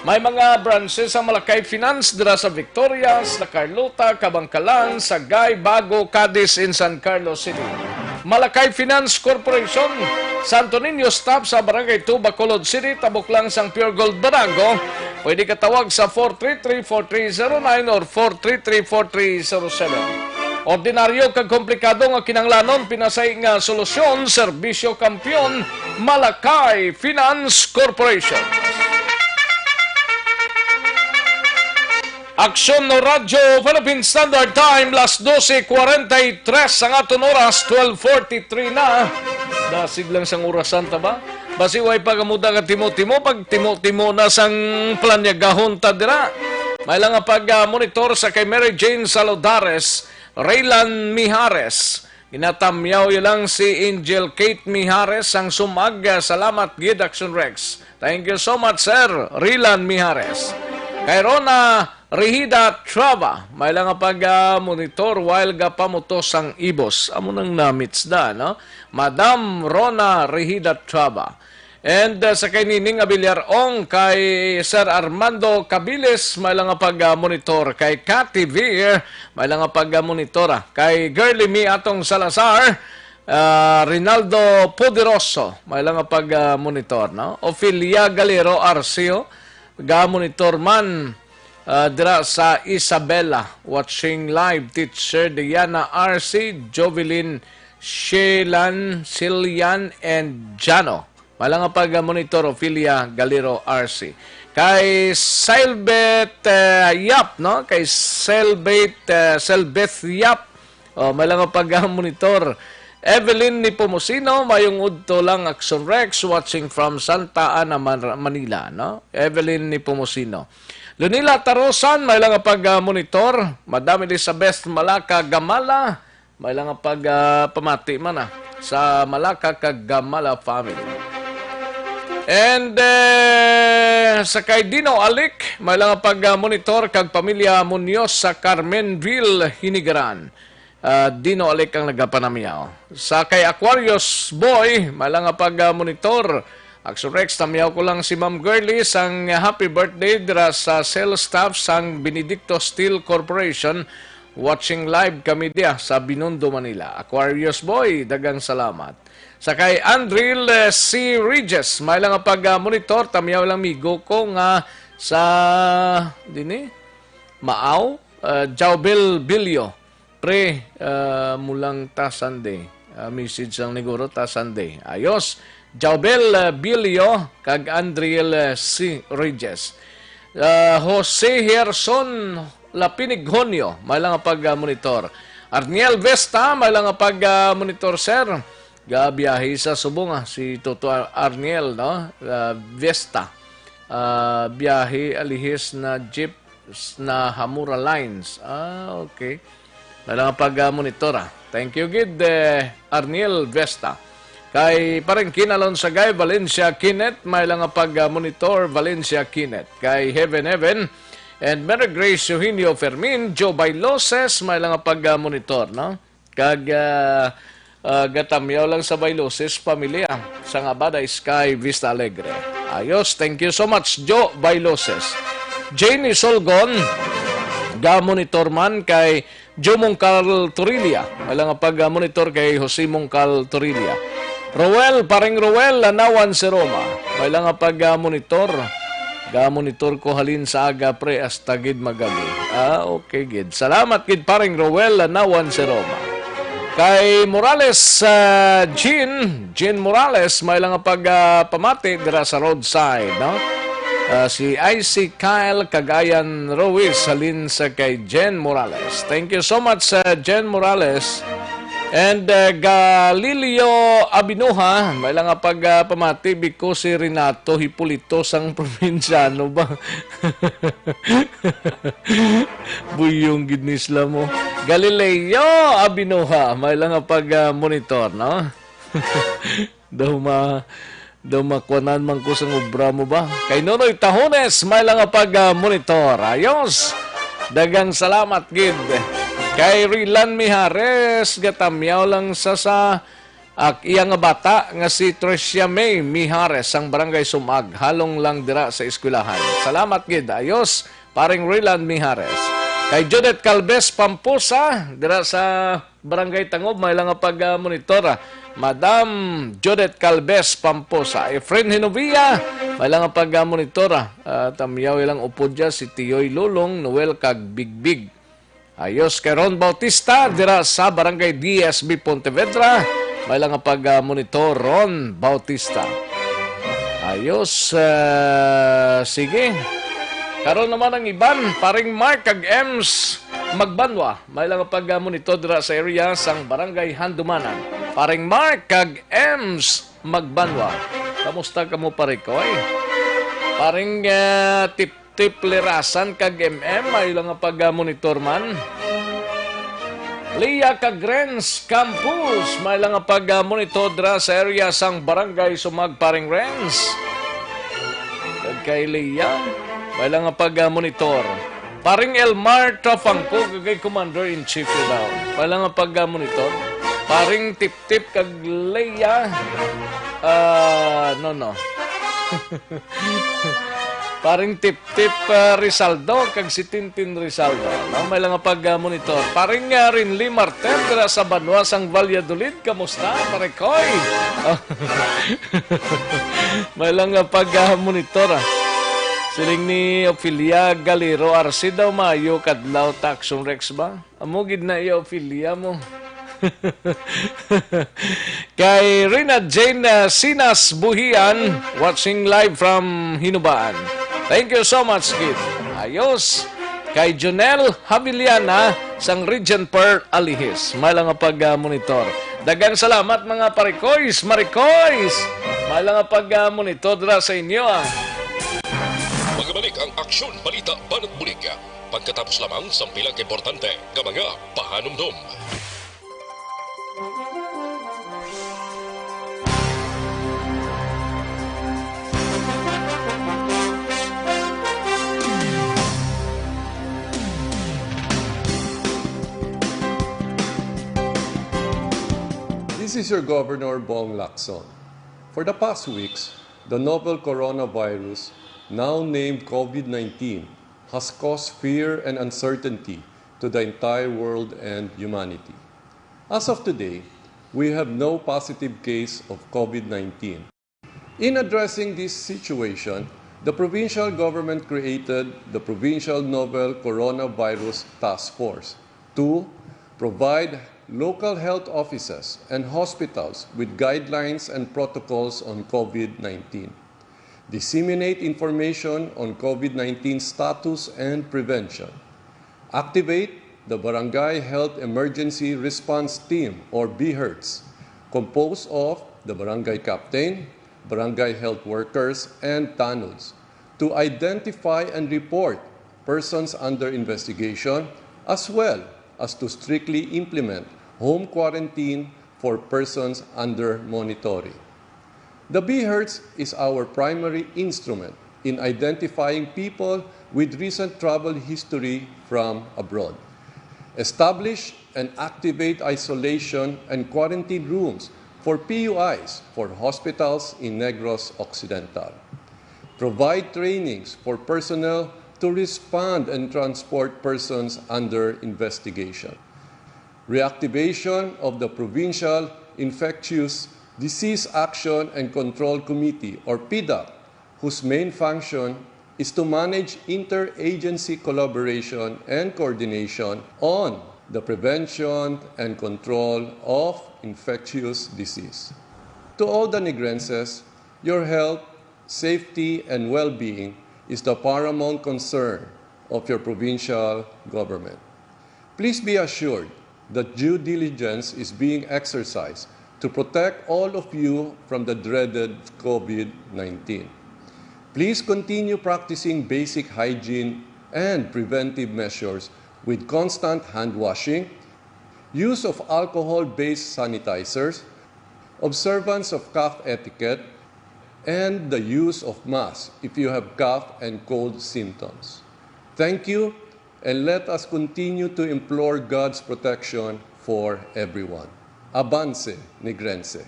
May mga branches ang Malakay Finance dira sa Victorias, La Carlota, Kabankalan, Sagay, Bago, Cadiz, and San Carlos City. Malakay Finance Corporation, Santo Niño Stop sa Barangay two, Bacolod City, tabok lang sang Pure Gold Banago. Pwede ka tawag sa four three three, four three zero nine or four three three, four three zero seven. Ordinaryo kag komplikado nga kinahanglanon, pinasay nga solusyon, serbisyo kampiyon, Malakay Finance Corporation. Aksyon no Radyo Philippine Standard Time, las dose kwarenta y tres ang aton oras, twelve forty-three na. Dasig lang sang orasan ta ba? Basi way pa kamo dagatimo-timo, pagtimo-timo na sang planyagahon ta dira. May lang nga pag, ah, monitor sa kay Mary Jane Salodares, Raylan Mijares. Ginatamyaw ya lang si Angel Kate Mijares sang sumag, ah, salamat gid, Action Rex. Thank you so much, Sir Rilan Mijares. Kay Rona Rihida Trava, may lang nga pag, ah, monitor while gapamutos sang ibos. Amo nang namits da, no? Madam Rona Rihida Trava. And, uh, sa kay Nining Abiliar Ong, kay Sir Armando Cabilis, may lang nga pag, uh, monitor. Kay Cathy Veer, may lang nga pag, uh, monitor, ah. Kay Girly Mi Atong Salazar, uh, Rinaldo Poderoso, may lang nga pag, uh, monitor, no? Ophelia Galero Arcio, ga monitor man, uh, dira sa Isabela, watching live, Teacher Diana R C, Jovelyn, Shelan, Silian, and Jano. May lang nga pag-monitor, Ophelia Galero R C. Kay Selbet, eh, Yap, no? Kay Selbet, eh, Selbeth Yap. Oh, may lang nga pag-monitor. Evelyn Nepomuceno, mayong udto lang, Action Rex, watching from Santa Ana, Man-, Manila, no? Evelyn Nepomuceno. Lunila Tarosan, may lang pag, ah, monitor. Madam Elizabeth Malaka Gamala, may lang pag, ah, pamati man, ah, sa Malaka kag Gamala family. And, eh, sa kay Dino Alik, may lang pag, ah, monitor kag pamilya Munoz sa Carmenville, Hinigaran. Ah, Dino Alik ang nagapanamyaw. Sa kay Aquarius Boy, may lang pag, ah, monitor. Action Rex, tamyaw ko lang si Ma'am Girly sang happy birthday dira sa sales staff sang Benedicto Steel Corporation. Watching live kami diya sa Binondo, Manila. Aquarius Boy, dagang salamat. Sa kay Andril, eh, C. Regis, may lang pag, ah, monitor, tamyaw lang migo ko nga sa, dini, Maaw, ah, Jaubel Bilyo. Pre, ah, mulang ta Sunday. Ah, message lang ni Guro ta Sunday. Ayos. Jaubel, ah, Bilyo kag Andriel, ah, C. Regis. Ah, Jose Herson Lapinigjonyo, may lang pag, ah, monitor. Arniel Vesta, may lang pag, ah, monitor, sir. Gabiyahe sa subong, ah, si Toto Ar-, Arniel, no? Ah, Vesta. Ah, biyahe alihis na jeep s-, na Hamura Lines. Ah, okay. May lang pag, ah, monitor, ah. Thank you gid, eh, Arniel Vesta. Kay Pareng Kinalon Sagay, Valencia Kenneth, may lang pag, ah, monitor, Valencia Kenneth. Kay Heaven Heaven, and Mary Grace Eugenio Fermin, Joe Bailoses, may lang pag, ah, monitor, no? Kag, ah, ah, gatamyaw lang sa Bailuses, pamilya, sa Ngabada Sky, Vista Alegre. Ayos, thank you so much, Joe Bailuses. Janie Solgon, ga-monitor man kay Joe Mongcal Torilla. May lang pag-monitor kay Jose Mongcal Torilla. Roel, Pareng Roel, Lanawan si Roma. May lang pag-monitor. Ga-monitor ko halin sa aga, pre, hasta gid magabi. Ah, okay gid. Salamat gid, Pareng Roel, Lanawan si Roma. Kay Morales, ah, Jean, Jean Morales, may lang pag, ah, pamati dira sa roadside, no? Ah, si I C Kyle Cagayan Ruiz, halin sa kay Jen Morales. Thank you so much, ah, Jen Morales. And, ah, Galileo Abinuha, may lang pag, ah, pamati, biko si Renato Hipolito sang probinsyano ba? Buyong gid ni sila mo. Galileo Abinuha, may lang pag, ah, monitor, no? Daw ma-, daw makuanan man ko sang obra mo ba? Kay Nonoy Tahones, may lang pag, ah, monitor. Ayos. Dagang salamat gid. Kay Rilan Mijares, gatamyaw lang sa, sa ak-, iya nga bata nga si Tricia May Mijares, sang Barangay Sumag, halong lang dira sa eskwelahan. Salamat gid. Ayos, Pareng Rilan Mijares. Kay Judith Calves Pamposa, dira sa Barangay Tangob, may lang nga pag, ah, monitor, ah. Madam Judith Calves Pamposa. Efren Hinovia, may lang nga pag, ah, monitor, ah. Ah, tamyaw ilang upod dya, si Tiyoy Lulong, Noel, kag Bigbig. Ayos kay Ron Bautista, dira sa Barangay D S B Pontevedra. May lang nga pag, ah, monitor, Ron Bautista. Ayos, ah, sige. Karon naman ang iban, Paring Mark kag Ems Magbanwa. May lang nga pag, ah, monitor dira sa area sang Barangay Handumanan. Paring Mark kag Ems Magbanwa. Kamusta kamo, Pare Koy? Paring, ah, Tip Tiplerasan kag M M, may lang nga pag-monitor man. Lia kag Renz Campos, may lang nga pag-monitor dira sa area sang Barangay Sumag, Paring Renz. Kag kay Lia, may lang nga pag-monitor. Paring Elmar Trafangco, kag kay Commander-in-Chief daw. May lang nga pag-monitor. Paring Tip Tip kag Leia. Ah, no, no. Paring Tip Tip, ah, Rizaldo kag si Tintin Rizaldo. No, may lang nga pag-monitor. Paring, ah, Rinly Martel dira sa banwa sang Valladolid. Kamusta, Pare Koy? May lang nga pag-monitor, ah. Siling ni Ophelia Galero Arce daw, maayo kadlaw, Taxon Rex ba? Amo gid na iya Ophelia mo. Kay Rina Jane, uh, Sinas Buhian, watching live from Hinubaan. Thank you so much, kid. Ayos. Kay Jonel Haviliana, sang Region Pearl Alihis. May lang nga pag-monitor. Daghang salamat, mga parikoys, marikoys. May lang nga pag-monitor dira sa inyo, ah. Magabalik ang Aksyon Balita Banat Bulig pagkatapos lamang sang pila ka importante nga mga pahanumdom. This is your Governor Bong Lacson. For the past weeks, the novel coronavirus, now named COVID nineteen, has caused fear and uncertainty to the entire world and humanity. As of today, we have no positive case of COVID nineteen. In addressing this situation, the provincial government created the Provincial Novel Coronavirus Task Force to provide local health offices and hospitals with guidelines and protocols on COVID nineteen, disseminate information on COVID nineteen status and prevention, activate the Barangay Health Emergency Response Team, or BHERTs, composed of the barangay captain, barangay health workers, and tanods, to identify and report persons under investigation, as well as to strictly implement home quarantine for persons under monitoring. The BHERTs is our primary instrument in identifying people with recent travel history from abroad. Establish and activate isolation and quarantine rooms for PUIs for hospitals in Negros Occidental. Provide trainings for personnel to respond and transport persons under investigation. Reactivation of the Provincial Infectious Disease Action and Control Committee, or PIDAC, whose main function is to manage interagency collaboration and coordination on the prevention and control of infectious disease. To all the Negrenses, your health, safety, and well-being is the paramount concern of your provincial government. Please be assured that due diligence is being exercised to protect all of you from the dreaded COVID nineteen. Please continue practicing basic hygiene and preventive measures with constant hand washing, use of alcohol-based sanitizers, observance of cough etiquette, and the use of masks if you have cough and cold symptoms. Thank you, and let us continue to implore God's protection for everyone. Avance, Negrense.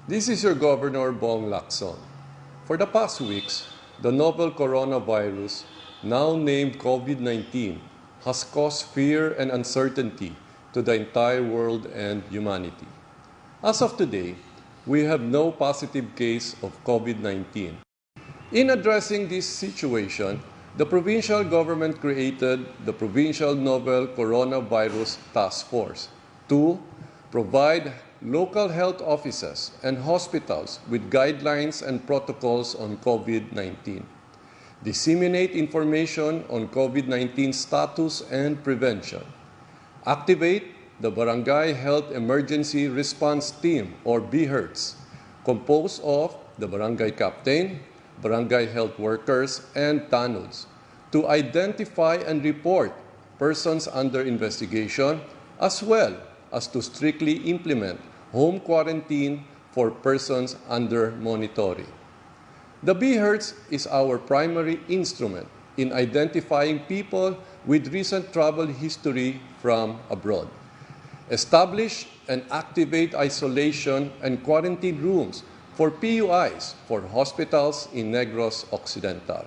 This is your Governor, Bong Lacson. For the past weeks, the novel coronavirus, now named COVID nineteen, has caused fear and uncertainty to the entire world and humanity. As of today, we have no positive case of COVID nineteen. In addressing this situation, the provincial government created the Provincial Novel Coronavirus Task Force to provide local health offices and hospitals with guidelines and protocols on COVID nineteen, disseminate information on COVID nineteen status and prevention, activate the Barangay Health Emergency Response Team, or BHERTs, composed of the barangay captain, barangay health workers, and tanods, to identify and report persons under investigation, as well as to strictly implement home quarantine for persons under monitoring. The BHERTs is our primary instrument in identifying people with recent travel history from abroad. Establish and activate isolation and quarantine rooms for PUIs for hospitals in Negros Occidental.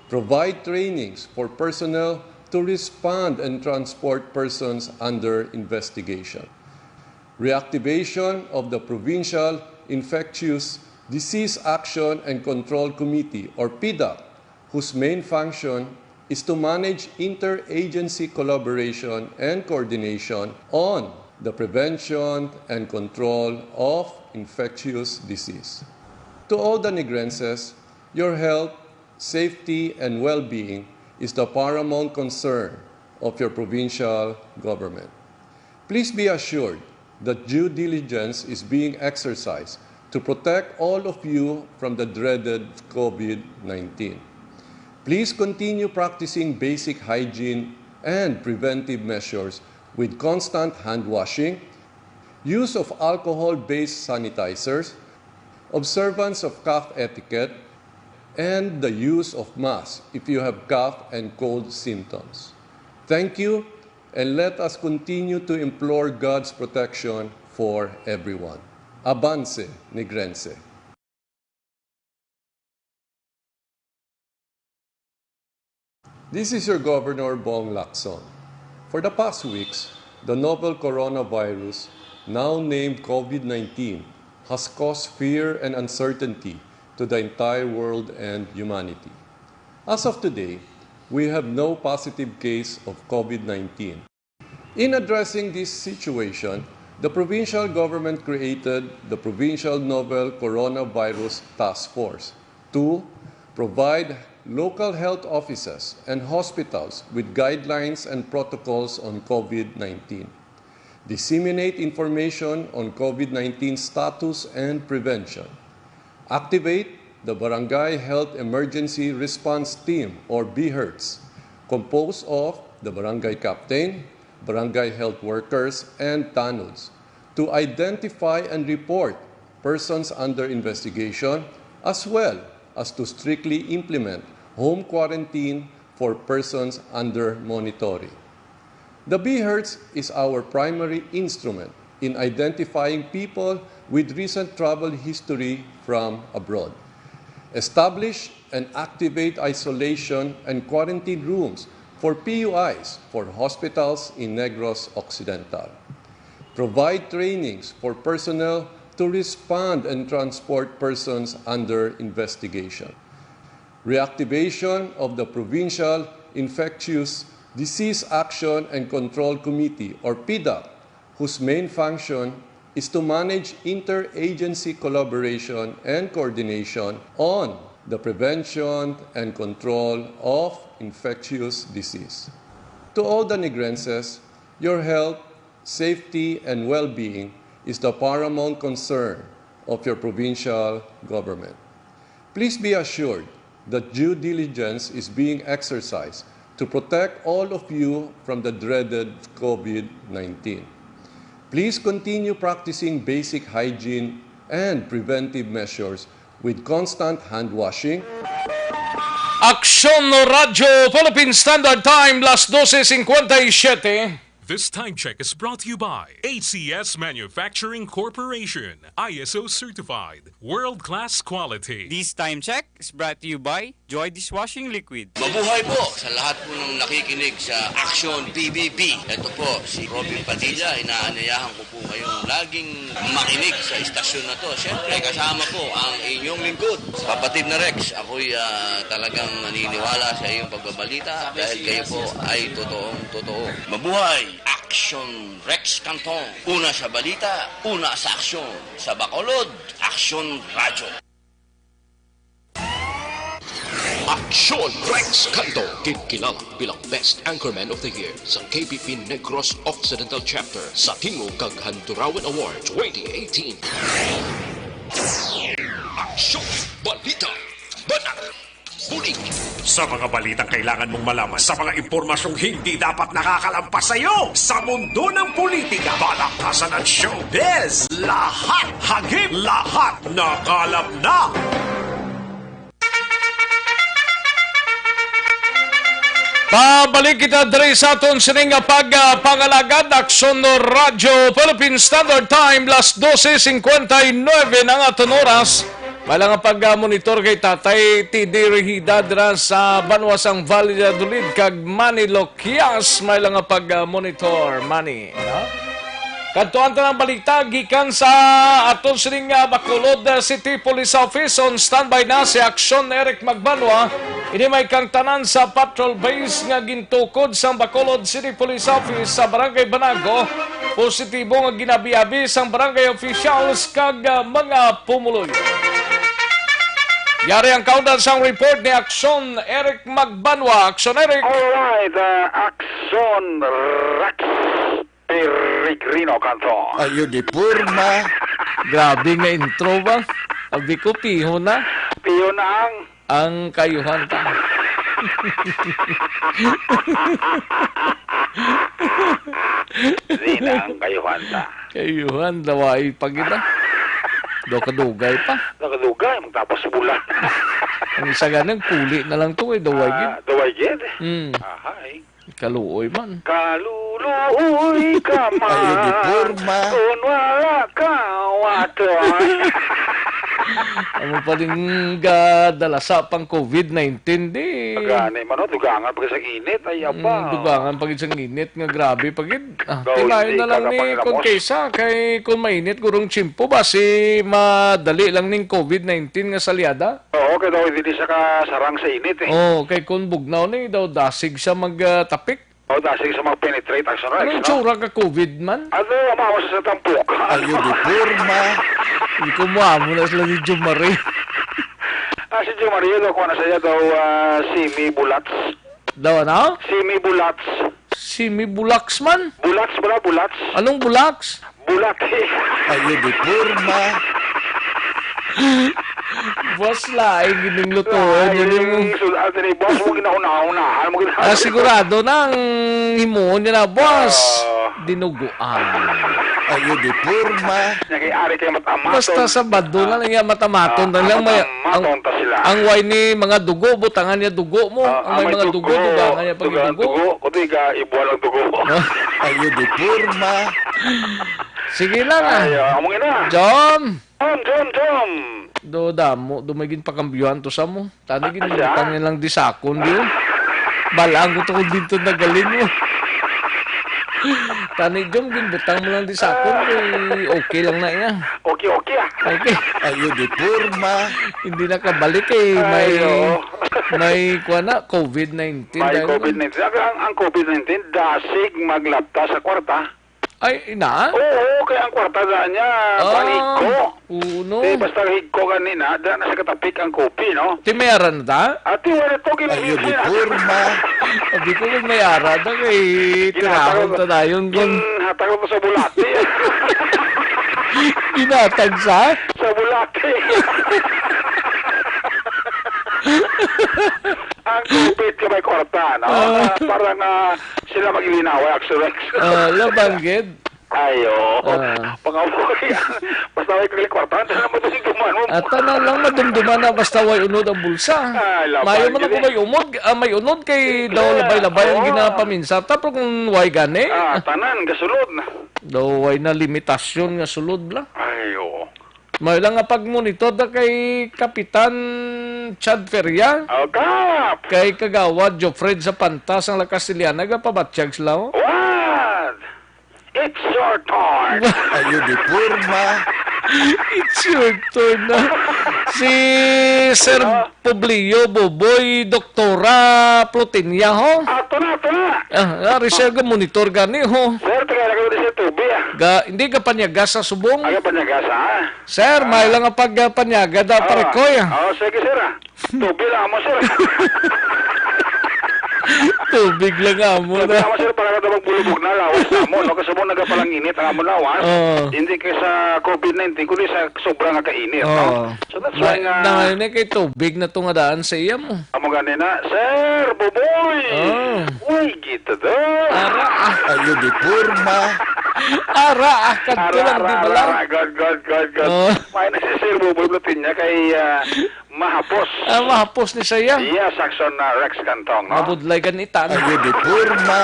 Provide trainings for personnel to respond and transport persons under investigation. Reactivation of the Provincial Infectious Disease Action and Control Committee, or PIDAC, whose main function is to manage interagency collaboration and coordination on the prevention and control of infectious disease. To all the Negrenses, your health, safety, and well-being is the paramount concern of your provincial government. Please be assured that due diligence is being exercised to protect all of you from the dreaded COVID nineteen. Please continue practicing basic hygiene and preventive measures with constant hand washing, use of alcohol-based sanitizers, observance of cough etiquette, and the use of masks if you have cough and cold symptoms. Thank you, and let us continue to implore God's protection for everyone. Avance, Negrense! This is your Governor, Bong Lacson. For the past weeks, the novel coronavirus, now named COVID nineteen, has caused fear and uncertainty to the entire world and humanity. As of today, we have no positive case of COVID nineteen. In addressing this situation, the provincial government created the Provincial Novel Coronavirus Task Force to provide local health offices and hospitals with guidelines and protocols on COVID nineteen, disseminate information on COVID nineteen status and prevention, activate the Barangay Health Emergency Response Team, or BHERTs, composed of the barangay captain, barangay health workers, and tanods, to identify and report persons under investigation, as well as to strictly implement home quarantine for persons under monitoring. The BHERTs is our primary instrument in identifying people with recent travel history from abroad. Establish and activate isolation and quarantine rooms for PUIs for hospitals in Negros Occidental. Provide trainings for personnel to respond and transport persons under investigation. Reactivation of the Provincial Infectious Disease Action and Control Committee, or PDAC, whose main function is to manage interagency collaboration and coordination on the prevention and control of infectious disease. To all the Negrenses, your health, safety, and well-being is the paramount concern of your provincial government. Please be assured that due diligence is being exercised to protect all of you from the dreaded COVID nineteen. Please continue practicing basic hygiene and preventive measures with constant hand washing. Aksyon Radyo Philippine Standard Time, las doce cincuenta y siete. This time check is brought to you by A C S Manufacturing Corporation, I S O certified, world-class quality. This time check is brought to you by Joy Dishwashing Liquid. Mabuhay po sa lahat po ng nakikinig sa Action P B B. Ito po si Robin Padilla. Inaanyayahan ko po kayong laging makinig sa istasyon na to. Siyempre, kasama po ang inyong lingkod, Papa Tim na Rex. Ako'y, ah, talagang naniniwala sa iyong pagbabalita dahil kayo po ay totoong totoo. Mabuhay! Action Rex Cantong. Una sa balita, una sa aksyon. Sa Bacolod, Aksyon Radyo. Aksyon Rex Cantong, ginkilala bilang Best Anchorman of the Year sa K B P Negros Occidental Chapter sa Tingog kag Handurawan Award twenty eighteen. Aksyon, balita, banat, bulig. Sa mga balitang kailangan mong malaman, sa mga impormasyong hindi dapat nakakalampas sa iyo, sa mundo ng politika, balakasan at showbiz, lahat hagip, lahat nakalap na. Pabalik kita diri sa aton sining nga pag, ah, pangalagad. Aksyon Radyo Philippine Standard Time, las doce cincuenta y nueve na ang aton oras. May lang nga pag, ah, monitor kay Tatay T D Rehida dira sa banwa sang Valladolid kag Manny Loquias. May lang nga pag, ah, monitor, Manny, no? Kadtuan ta ng balita gikan sa aton sining, ah, Bacolod, ah, City Police Office. On standby na si Aksyon Eric Magbanwa. Ini may kangtanan sa patrol base nga gintukod sang Bacolod City Police Office sa Barangay Banago. Positibo nga ginabi-abi sang barangay officials kag, ah, mga pumuluyo. Yari ang kaundan sang report ni Akson Eric Magbanwa. Akson Eric. Alright, uh, Akson Rex Peregrino Canto. Ayo di porma. Grabe nga intro ba? Abi ko, piho na. Piho na ang ang kayuhan ta. Di na ang kayuhan ta. Kayuhan, daway pa gid, ah. Daw kadugay pa. Nakadugay, magtapos bulan. Ang isa gani, puli na lang to, eh, daway gid. Ah, daway gid. Hmm. Ahay. Kaluoy man. Kaluluoy ka man. Ayo di porma. Kung wala ka, wato. Amo pa rin ga dalasa pang covid nineteen di. Gani man, no? Dugangan pa sa init. Ay, aba. Mm, dugangan pa gid sang init nga grabe pa gid. Ah, timayon na lang ni kon kaysa kay kon mainit gurong tiyempo ba si madali lang ning covid nineteen nga salyada? Oo, kay daw hindi siya kasarang sa init, eh. Oo, kay kun bugnaw ni daw dasig siya mag, ah, tapik. O, dasig sa mag-penetrate ang sunrise, no? Anong tsura ka covid man? Ano, mama sa tampukan. Ayo di porma. Hindi ko mo amo na sila ni Jomari. Ah, si Jomari, daw, kuha na siya daw, ah, semi-bulats. Daw, ano? Semi-bulats. Semi-bulaks man? Bulats pala, bulats. Anong bulaks? Bulati. Ayo di porma. Boss, lain gid ning lutuan. Lain yun yung sul-, ah, tini, boss, mo ginauna-unahan, mo ginauna- Ah, sigurado na ang himuon niya na, boss. Oo. Dinuguan. Ayo di porma. Nya kay ari kay matamaton. Basta Sabado na lang yan, matamaton na lang. May, ang, matamaton ta sila. Ang way ni mga dugo, butangan niya dugo mo. Ah, ang may mga dugo, dugangan niya pag dugo. Dugo, kundi ka ibuan ang dugo. Ayo di porma. Sige lang, ah. Ay, ah, amo nga na. Jom. Jom, Jom, Jom. Do, damo, do may ginpakambyuhan to sa mo. Tani, ah, ginbutang niya lang di sakon, di, oh. Balaan ko to kung dito nagaling mo. Tani, Jom, ginbutang mo lang di sakon, eh, okay lang na iya. Okay, okay, ah. Okay. Ayo di porma. Hindi nakabalik, eh. May, ayo, may, kuha na, covid nineteen. May dahil covid nineteen. Ang, ang covid nineteen, dasig maglabta sa kwarta. Ay, ina? Oo, kaya ang kwarta na niya, ah, panigko. Oo, no. Di, basta higko ganina, da na sa katapik ang kopi, no? Ti may ara na ta? Ati, wala to, gin-, ayo di porma. Abi ko, may ara na kay tinahon ta dayon, gun. Ginhatag ko sa bulati. Ginhatag sa? Sa bulati. Ang covid ka may kwarta, no? Ah. Ah, parang, ah, sila maglinawa, Axel Rex. Ah, laban gid. Ayo. Ah. Pangamoy. Basta may kagli kwarta, tanan madumduman mo. Ah, tanan lang madumduman na basta way unod ang bulsa. Ah, laban. Mayo man gid ako eh. May umod, ah, may unod kay daw labay-labay ang, oo, ginapaminsar. Tapos kung way gani. Ah, tanan, gasulod na. Daw way na limitasyon nga sulod, bla. Ay, oo. May lang nga pagmonitor na kay Kapitan Chad Feria. Oh, Kap! Kay Kagawad Jofred Zapanta sang La Castellana, gapabatyag sila, oh. What? It's your turn. Ayo di porma. It's your turn na. Si Sir, ah, Publio Boboy, Doktora Plutinia, ho? Ato na, ato na. Ah, ah, reserve monitor gani, ho. Sir, taga na kayo di sa tubi, ah. Ga, hindi ka panyaga sa subong? Aga panyaga sa, ah. Sir, ah, may lang ang pagpanyaga daw, ah, pare ko, ah. Oh, sige, sir, ah. Tubi lang mo, sir. Tubig lang amo na. Tubi lang mo, sir, para ka daw magbulubog na lawas na mo, no? Kasi mo nagapalanginit ang amo lawas. Oh. Hindi kay sa covid nineteen, kundi sa sobra nga kainit, no? Oh. So that's why nga na, na, kay tubig na to nga daan sa iya mo. Amo gani na, Sir Buboy! Oh. Uy, gito do! Ara, ah. Ayo di porma. Ara, ah, kadto lang, di ba lang? Ara, ara, good, good, good, good. Oh. May na si Sir Buboy Plutinia kay, ah, mahapos. Ah, mahapos ni saya. Yes, Action, ah, Rex Cantong, no? Mabudlay ganita, no? Ayo di porma.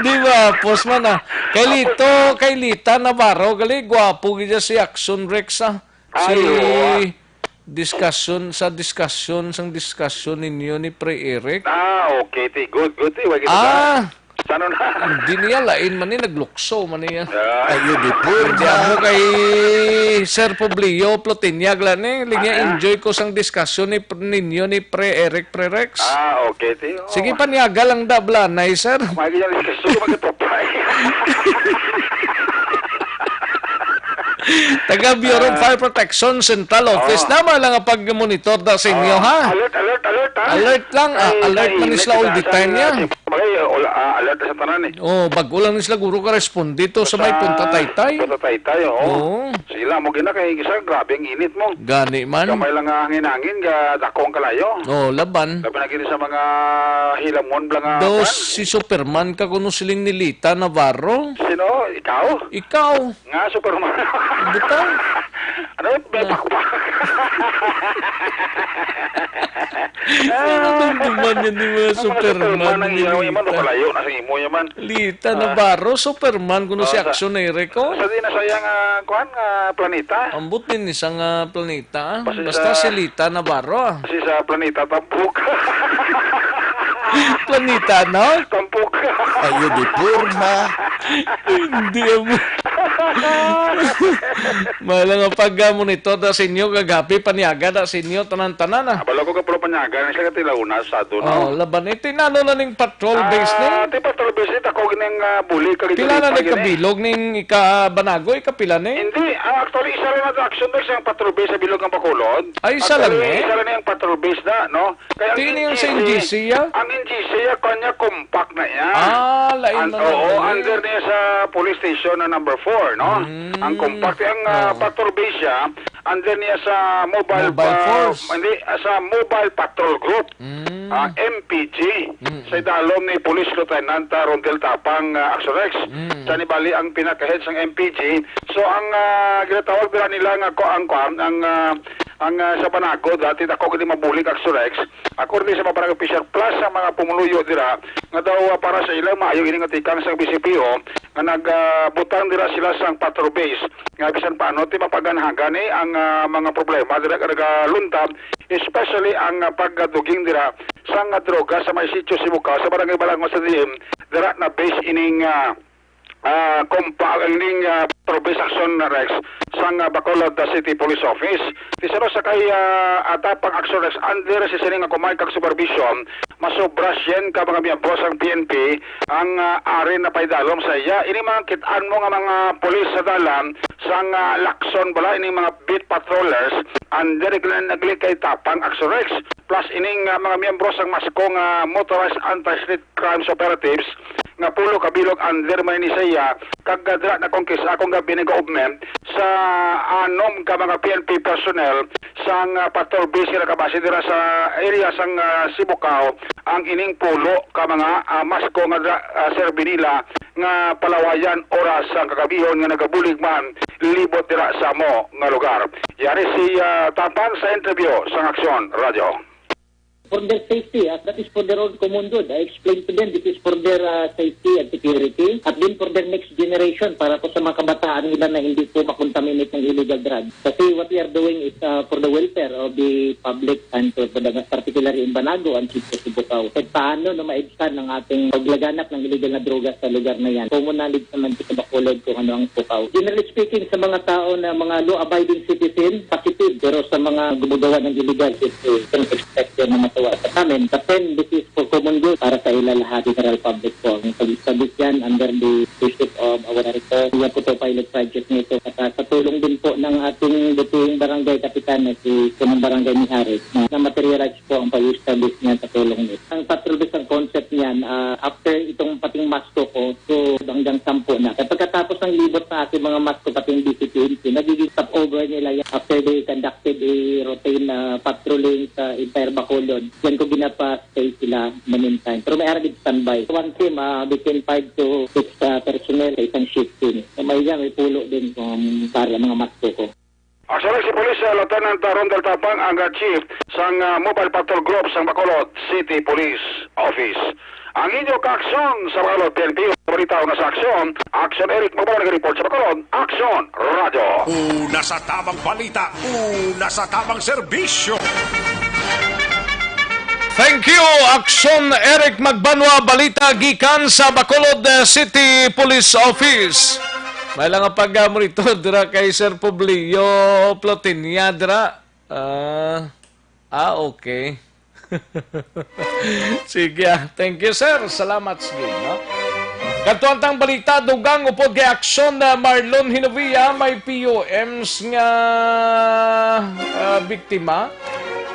Di ba, hapos man, ah. Kay Lito, kay Lita Navarro, gali, gwapo gid si Action Rex, ah. Si, ay, oo, ah. Diskusyon, sa diskusyon, sang diskusyon ninyo ni Pre Eric. Ah, okay, ti. Good, good, ti. Wag ito. Ah. Sa ano na? Hindi niya, lain man ni, naglukso man niya. Ah. Ayo, di po. Hindi ako kay Sir Publio Plotiniag lang ni. Linya, ah, enjoy ko sang diskusyon ni, ninyo ni Pre Eric, Pre Rex. Ah, okay, ti. Oo. Sige, panyaga lang da, blanay, sir. May ganyan diskusyon, magkatopay. Taga Bureau of Ah. Fire Protection Central Office, Oh. tama lang ang pag-monitor da sa inyo, Oh, ha? alert, alert, alert, ha? Alert lang, ah, Ay, alert man nila sila all the time niya. Bagay, ol-, ah, alert sa tanan, eh. Oh, bago lang ni sila guro ka responde to sa may Sa Punta Taytay. Punta Taytay, oo. Oo. Sila mo gina kay isa, grabe ang init mo. Gani man. Gamay lang nga hangin-hangin, ga dako ang kalayo. Oh, laban. Labi na gini sa mga hilamon, bla nga Daw kwan. Si Superman ka kuno siling ni Lita Navarro. Sino? Ikaw? Ikaw. Nga, Superman. Bitaw. Ano yun? May Ah. pakpak. Ano itong duman yan ni mga Ang mga Superman Superman ang ni iyang, yung Lita? Ano, kalayo na sa imo, yaman. Lita Ah. Navarro, Superman, kuno si Ah, sa, Action Eric, oh. Sa di na sayang, ah, kuan, ah, planeta. Ambot din isang, ah, planeta, ah. Basta Basta sa si Lita Navarro, ah. Kasi sa planeta, tampok. Planeta, no? Tampok. Ayo, di porma. Hindi, amo. Mahal nga pag, ah, monitor na sa inyo, kagapi, panyaga na sa inyo, tanan-tanan, ah. Abalo ko ka puro panyaga, na siya katilaw na sa ato, no? Oh, laban. Eh, tinano na ning patrol base ni? Ah, ti patrol base ni, tako gining, ah, buli ka Pila na gitalipan gini. Nagkabilog ning ika-, Banago, ikapila ni? Hindi, ah, actually, isa lang na action na isang patrol base sa bilog ng Bacolod. Ay, isa lang Actually, ni? Isa lang ni ang patrol base na, no? Kaya ang Di niya sa N G C, N G C, ya? Ang N G C, ya, kanya compact na iya. Ah, lain An-, na oo, lang, eh. Under niya sa police station na number four, no? Mm. Ang compact, ang, ah, Oo. patrol base siya, under niya sa mobile Mobile pa-, force. hindi, ah, sa mobile patrol group. Mm. Ah, M P G, Mm. sa idalom ni Police Lieutenant, ah, Rondel Tapang, ah, Action Rex. Mm. Sa nibali ang pinaka-head sang M P G. So, ang, ah, ginatawag dira nila nga ko-, ang kuan, ang, ah, ang, ah, sa Banago, dati ako gini mabulig, Action Rex. According sa mga barangay official, plus sa mga pumuluyo dira, nga daw, ah, para sa ila, maayo ini nga tikang sa B C P O, nga nag, ah, butang dira sila sang patrol base. Nga bisan paano, ti mapaganhagan ni ang, ah, mga problema dira nga nagalunta, especially ang, ah, pagduging dira sang, ah, droga sa may sitio Sibukaw sa Barangay Balangon sa D M, dira na base ining, ah, ah, kompa-, ining, ah, patrol base Action Rex sang, ah, Bacolod, ah, City Police Office. Ti sino sa kay, ah, atapang Action Rex under sa sini nga kumay kag supervision, masobra syen ka mga miyembro sang P N P ang, ah, ari na paidalom sa iya. Ini mga kit-an mo nga mga pulis sa dalan sang, ah, Lacson bala, ini mga beat patrollers, under nagli kay Tapang Action Rex, plus ining, ah, mga miyembro sang masko nga motorized anti-street crimes operatives nga pulo ka bilog under man ini sa iya, kag, ah, dira na kung kis-, akong gabi ni government sa anom ka mga P N P personnel sang, ah, patrol base nga nakabase dira sa area sang, ah, Sibukaw ang ining pulo ka mga, ah, masko nga dra-, ah, serbi nila nga palawayan oras sang kagabihon nga nagabulig man libot dira sa amo nga lugar. Yari si, ah, Tapang sa interview sang Aksyon Radyo. For their safety, ah, that is for their own common good. I explained to them, this is for their, ah, safety and security, at then for their next generation, para po sa mga kabataan nila na hindi po makontaminate ng illegal drugs. Kasi what we are doing is, ah, for the welfare of the public and for, for the, particularly in Banago and Sitio Sibukaw. Kahit paano na maibsan ang ating paglaganap ng illegal na droga sa lugar na yan. Common knowledge naman po sa Bacolod kung ano ang Sibukaw. Generally speaking, sa mga tao na mga law-abiding citizen, positive. Pero sa mga gumagawa ng illegal, siyempre, don't expect yan na matuwa sa amin. But then, this is for common good para sa ila lahat, general public po. Ang pag-establish yan under the leadership of our director, yung po ito pilot project nito. At, ah, sa tulong din po ng ating dating barangay kapitan na si Punong Barangay Mijares na, na materialize po ang pag-establish niya sa tulong nito. Ang patrol base, ang concept niyan, ah, after itong pating masko ko, so hanggang sampu na. At pagkatapos ng libot sa ating mga masko, pating B C P N P, nagiging stopover nila yan after they conducted a routine, ah, patrolling sa entire Bacolod. Yan ko ginapa-stay sila in the meantime. Pero may ara gid standby. One team, ah, between five to six, ah, personnel sa isang shift team. So, may yan, may pulo din kung para mga masko ko. Actually, si Police, ah, Lieutenant, ah, Rondel Tapang ang, ah, chief sang, ah, Mobile Patrol Group sang Bacolod City Police Office. Ang inyo kaaksyon sa Bacolod, P N P, balita una sa aksyon, Aksyon Eric Magbanwa nag-report sa Bacolod, Aksyon Radyo. Una sa tamang balita, una sa tamang serbisyo. Thank you, Aksyon Eric Magbanwa, balita gikan sa Bacolod, eh, City Police Office. May lang ang pag-monitor dira kay Sir Publio Plotenia dira. Ah, ah, okay. Sige, ah. Thank you, sir. Salamat, sige, no? Kadto ang tang balita, dugang upod kay Aksyon, ah, Marlon Hinovia, may P O Ms nga, ah, biktima.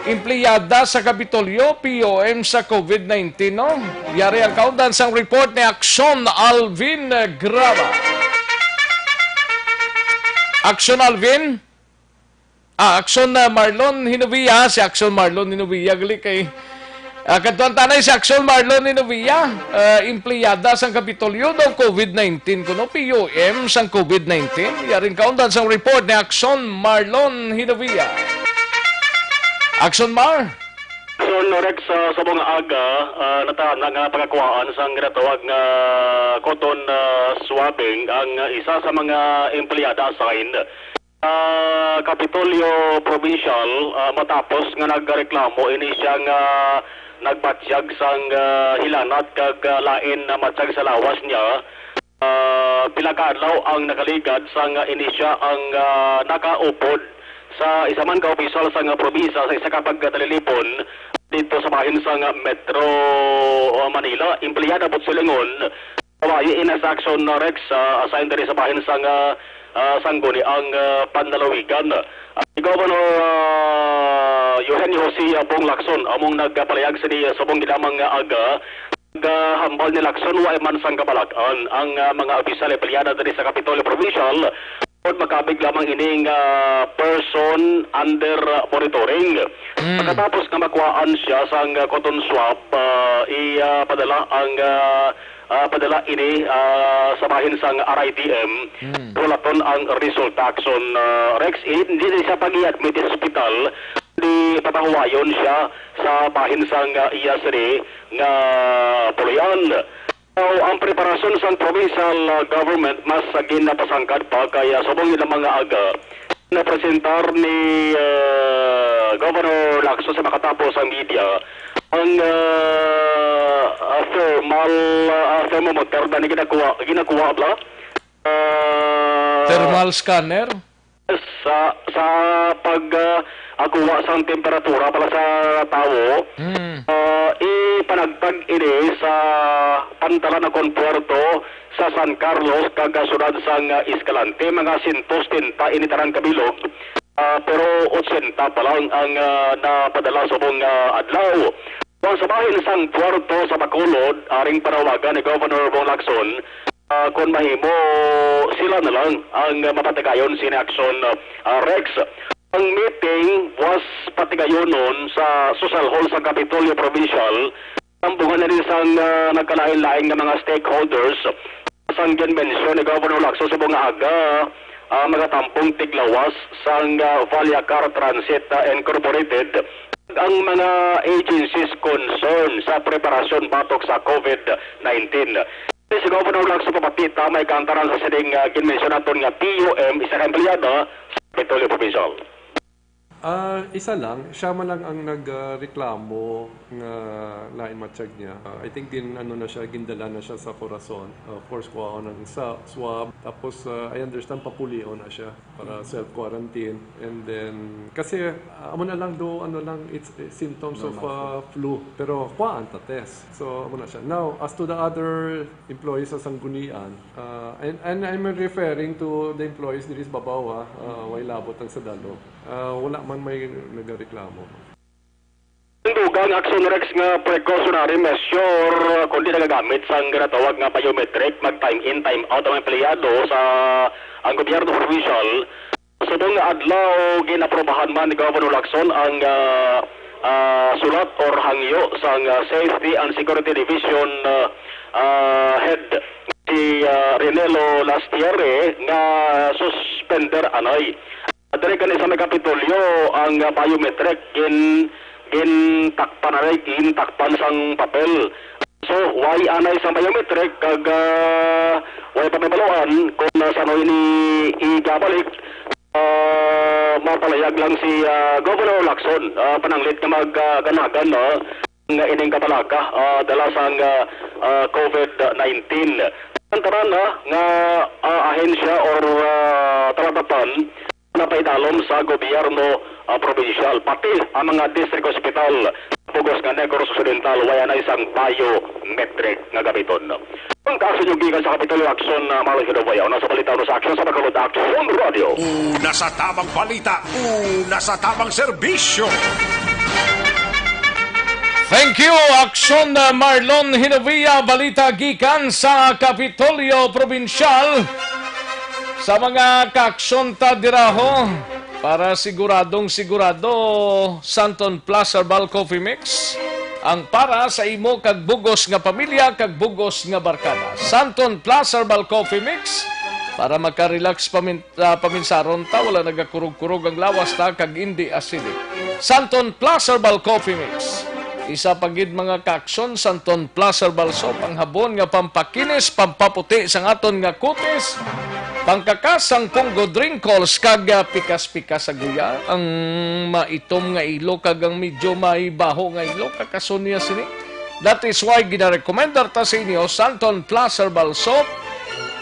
Empleyada sa Kapitolyo, P O M sa COVID nineteen, no? Yari ang kaundan sang report ni Aksyon Alvin Graba. Aksyon Alvin? Ah, Aksyon, ah, Marlon Hinovia, si Aksyon Marlon Hinovia, gali kay, ah, kadtuan tanay si Aksyon Marlon Hinovia, ah, empleyada sang Kapitolyo daw COVID nineteen kuno, P O M sang COVID nineteen. Yaring kaundan sang report ni Aksyon Marlon Hinovia. Aksyon Mar. So, Rex, ah, sa mga aga, ah, natana nga pagakuhaan sang ginatawag nga cotton, ah, swabbing ang, ah, isa sa mga empleyada assigned sa Kapitolyo Provincial, ah, matapos nga nagreklamo ini siya nga nagbatyag sang, ah, hilanat kag, ah, lain na matyag sa lawas niya. Ah, pila ka adlaw ang nakaligad sang ini siya ang, ah, nakaupod sa isa man ka opisyal sang probinsya sa isa ka pagtalilipon dito sa bahin sang Metro, ah, Manila. Empleyada po silingon, babayi ina sa Aksyon, ah, Rex, ah, assigned diri sa bahin sang, ah, ah, Sangguniang, ah, Panlalawigan. Ah, si Governor, ah, Eugenio Jose Bong Lacson among nagpalihag sini subong gid lamang nga aga. Gahambal ni Lacson, wa man sang kabalag-an ang, ah, mga opisyal empleyada diri sa Kapitolyo Provincial, tungod makabig lamang ini nga person under monitoring. Mm. Pagkatapos nga makuhaan siya sang cotton swab, ah, i, ah, padala ang, ah, ah, padala ini, ah, sa bahin sang R I T M. Mm. Wala ton ang resulta, Aksyon, ah, Rex. Eh, hindi na siya pag-i-admit sa ospital, kundi papahuwayon siya sa bahin sang, ah, iya sini nga puloy-an. Now, ang preparasyon sang provincial, ah, government mas, ah, ginapasangkad pa kay, ah, subong gid lamang nga aga, napresentar ni, ah, Governor Lacson sa makatapos ang media ang, ah, ah, thermal, ah, thermometer na ginakuha, ginakuha ba? Ah, Thermal scanner? Sa, sa pag, ah, akuha sang temperatura para sa tawo, Mm. ah, ipanagtag ini sa pantalan akon puerto sa San Carlos kag, ah, siyudad sang, ah, Escalante. Mga sento setenta ini tanan ka bilog, ah, pero otsenta pa lang ang, ah, napadala subong, ah, adlaw. Kung sa bahin sang puerto sa Bacolod, aring panawagan ni Governor Bong Lacson, ah, kon mahimo, sila na lang ang mapatigayon sini Aksyon, ah, Rex. Ang meeting was patigayonon sa Social Hall sa Kapitolyo Provincial. Tambungan na rin sang, ah, nagkalain-lain nga mga stakeholders. Sang ginmensyon ni Governor Lacson sa mga aga, ah, magatampong tiglawas sang, ah, Valleacar Transit, ah, Incorporated, ang mga agencies concerned sa preparasyon batok sa COVID nineteen. Si Governor Lacson papakita may kaantaran sa sining, ah, ginmensyon naton nga P O M, isa ka empleyada sa Kapitolyo Provincial. Ah, isa lang, siya man lang ang nag, ah, reklamo nga lain matsyag niya. Ah, I think gin-, ano na siya, gindala na siya sa Corazon. Ah, of course, kuhaon ang sa-, swab. Tapos, ah, I understand, papulion na siya para self-quarantine. And then, kasi, ah, amo na lang do, ano lang, it's, eh, symptoms of, Normal. ah, flu. Pero kuhaan ta test. So, amo na siya. Now, as to the other employees sa Sanggunian, ah, and, and I'm referring to the employees diri sa babaw, ha, ah, way labot ang sa dalom. Ah, wala man may nagareklamo. Ang dugang Aksyon, Rex, nga precautionary measure, kundi nagagamit sang ginatawag nga biometric, mag time in, time out ang empleyado sa ang gobyerno provincial. Subong nga adlaw, ginaprobahan man ni Governor Lacson ang, ah, ah, sulat or hangyo sang, ah, Safety and Security Division, ah, ah, Head si, ah, Renelo Lastiere nga suspender anay. Diri gani sa may Kapitolyo ang, ah, biometric gin-, gintakpan na, gintakpan sang papel. So, why anay sang biometric kag, ah, wala pa mabaluan kung, ah, sano ini igabalik? Ah, mapalayag lang si, ah, Governor Lacson, ah, pananglit nga mag, ah, ganagan, no? Nga ining kabalaka, ah, dala sang, ah, ah, COVID nineteen. Ang tanan, ah, nga, ah, ahensya or, ah, talatapan napaidalom sa gobyerno, ah, probinsyal, pati ang mga district hospital sa pugos nga Negros Occidental, wala na isang biometric nga gamiton. Ang aksyon yung gikan sa Kapitolyo, aksyon na Marlon Hinovea. Una sa balita, una sa aksyon sa Bacolod, Aksyon Radio. Una sa tamang balita, una sa tamang serbisyo. Thank you, Aksyon, uh, Marlon Hinovea. Balita gikan sa Kapitolyo Probinsyal. Sa mga kaaksyon ta dira, ho, para siguradong sigurado, Santon Plus Herbal Coffee Mix, ang para sa imo kag bugos nga pamilya kag bugos nga barkada. Santon Plus Herbal Coffee Mix, para makarelax pamin-, ah, paminsaron ta, wala nagakurog-kurog ang lawas ta, kag indi acidic. Santon Plus Herbal Coffee Mix. Isa pa gid, mga kaaksyon, Santon Plus Herbal Soap, ang habon nga pampakinis, pampaputi sang aton nga kutis, pangkakas sang punggo, wrinkles, kag, ah, pikas-pikas sa guya, ang maitom nga ilo kag ang medyo may baho nga ilo, kakason niya sini. That is why ginarekomendar ta sa inyo Santon Plus Herbal Soap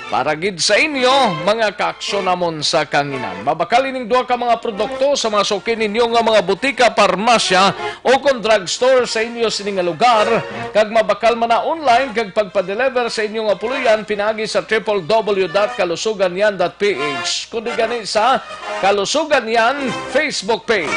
para gid sa inyo, mga kaaksyon namon sa kanginan. Mabakal ining duha ka mga produkto sa mga suki ninyo nga mga butika, parmasya, o kon drugstore sa inyo sini nga lugar, kag mabakal man na online kag pagpa-deliver sa inyo nga puloy-an pinaagi sa triple W dot kalusugan yan dot P H, kundi gani sa Kalusugan Yan Facebook page.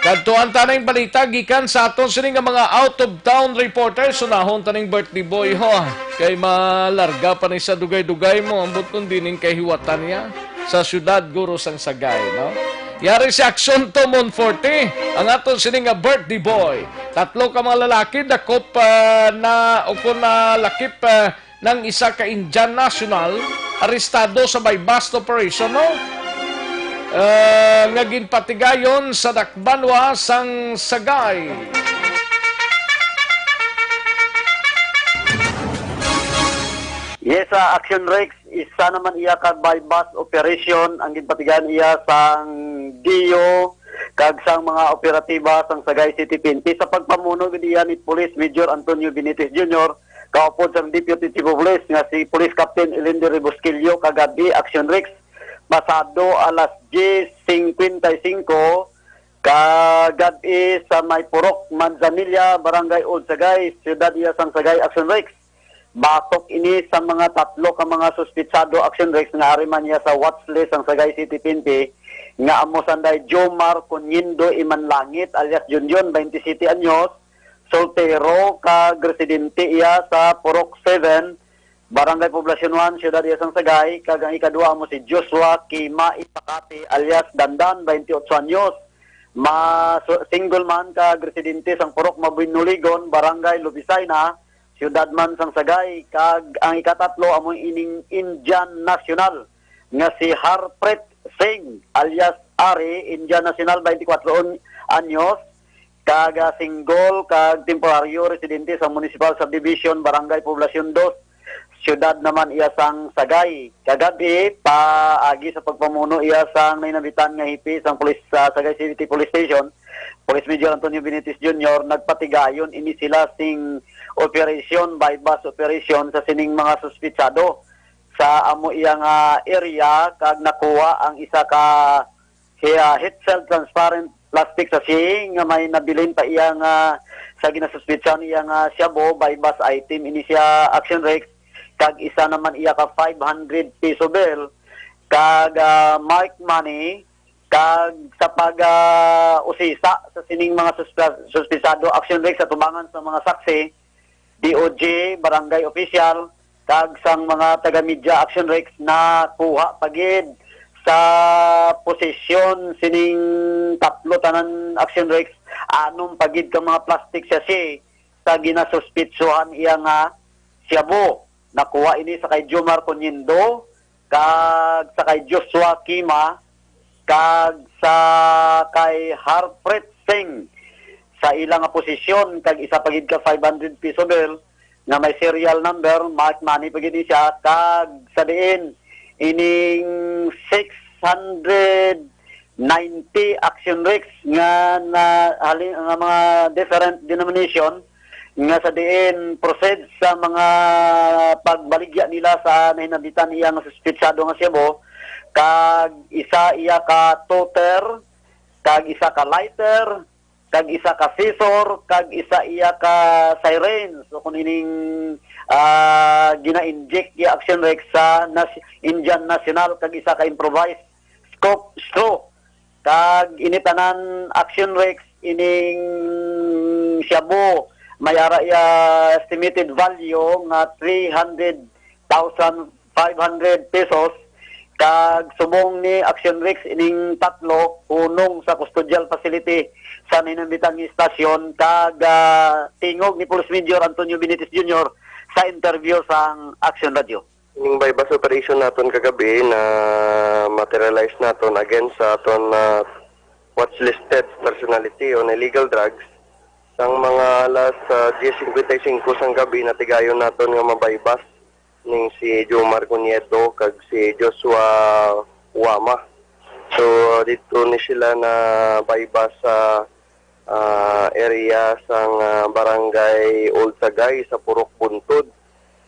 Kadtuan ta na yung balita gikan sa aton sini nga mga out-of-town reporters. Sunahon ta ning birthday boy, ho. Kay malarga pa ni sa dugay-dugay mo, ambot kung dining kahiwatan niya sa syudad, guro, sang Sagay, no? Yari si Aksyon Tomon Forte, ang aton sini nga birthday boy. Tatlo ka mga lalaki dakop, ah, na o kon nalakip, ah, ng isa ka Indian national arestado sa buy-bust operation, no? Ah, nga ginpatigayon sa dakbanwa sang Sagay. Yes, sa Action Rex, isa naman iya ka buy-bust operation ang ginpatigayon iya sang D O kag sang mga operatiba sang Sagay City P N P sa pagpamuno gid iya ni Police Major Antonio Benitez Junior, kaupod sang Deputy Chief of Police nga si Police Captain Elender Rebusquillo, kagab-i, Action Rex, pasado alas diyes singkwenta y singko kagab-i sa may Purok Manzanilla, Barangay Old Sagay, siyudad iya sang Sagay, Action Rex. Batok ini sa mga tatlo ka mga suspitsado, Action Rex, nga ari man niya sa watch list sang Sagay City P N P, nga amo sanday Jomar Coniendo Imanlangit alias Junjun, twenty-seven anyos, soltero, kag residente iya sa Purok seven, Barangay Poblacion one, Siyudad iya sang Sagay, kag ang ikaduha amo si Joshua Kima Ipakati alias Dandan, twenty-eight anyos, ma-, so-, single man kag residente sang Purok Mabuy Nuligon, Barangay Lubisayna, Siyudad man sang Sagay, kag ang ikatatlo amo ining Indian national nga si Harpreet Singh alias Ari, Indian national, twenty-four on-, anyos, kag, ah, single kag temporaryo residente sa Municipal Subdivision, Barangay Poblacion dos, siyudad naman iya sang Sagay. Kagab-i, paagi sa pagpamuno iya sang nahinambitan nga hepe sang pulis sa Sagay City Police Station, Police Major Antonio Benitez Junior, nagpatigayon ini sila sing operation, buy-bust operation sa sining mga suspitsado sa amo iya nga area, kag nakuha ang isa ka siya heat-sealed transparent plastic sachet nga may nabilin pa iya nga sa ginasuspitsahan iya nga shabu, buy-bust item ini siya, Action Rex, kag isa naman iya ka five hundred peso bill, kag, ah, marked money, kag sa pag, ah, usisa sa sining mga suspe-, suspitsado, Action Rex, sa tubangan sa mga saksi, D O J, barangay official, kag sang mga taga-media, Action Rex, nakuha pa gid sa posisyon sining tatlo tanan, Action Rex, anom pa gid ka mga plastic sachet sa ginasuspitsuhan iya nga shabu. Nakuha ini sa kay Jomar Coniendo, kag sa kay Joshua Kima, kag sa kay Harpreet Singh sa ila nga posisyon, kag isa pa gid ka five hundred peso bill nga may serial number, marked money pa gid ni siya, kag sa diin ining six hundred ninety, Action Rex, nga na, halin, nga mga different denomination nga sa diin proceed sa mga pagbaligya nila sa nahinambitan iya nga suspitsado nga shabu, kag isa iya ka toter, kag isa ka lighter, kag isa ka scissor, kag isa iya ka sirens, o kung ining, ah, gina-inject iya Action Rex sa nas-, Indian National, kag isa ka improvised scoop straw. Kag ini tanan, Action Rex, ining shabu, may ara iya estimated value nga three hundred thousand five hundred pesos. Kag subong ni Action Rex, ining tatlo hunong sa custodial facility sa Ninambitang Estasyon. Kag, ah, tingog ni Police Major Antonio Benitez Junior sa interview sang Action Radio. Ning buy-bust operation naton kagabi na materialize naton against sa aton, ah, watch listed personality on illegal drugs. Sang mga alas, ah, diyes cincuenta y cinco sang gabi, natigayon naton nga mabuy-bust ning si Jomar Cuñedo kag si Joshua Wama. So, dito ni sila na buy-bust sa, ah, area sang, ah, Barangay Old Sagay sa Purok Buntod.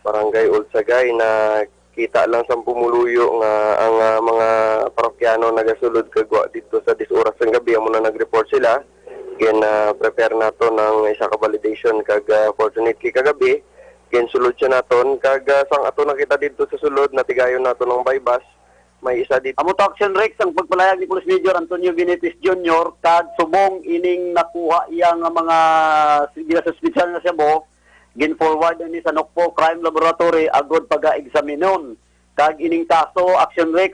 Barangay Old Sagay na kita lang sa pumuluyo nga ang, ah, mga parokyano nagasulod kag wa dito sa diyes oras sang gabi, amo na nag-report sila. Gin, ah, prepare nato ng isa ka validation kag, ah, fortunately kagabi, ginsulod siya naton kag, ah, sang ato nakita dito sa sulod, natigayon nato ng buy-bust. May isa dito. Amo to, Action Rex, ang pagpalayag ni Police Major Antonio Benitez Junior, kag subong ining nakuha iya nga mga ginasuspitsan nga shabu, gin-forward ini sa Nokpo Crime Laboratory agod paga-eksaminon. Kag ining kaso, Action Rex,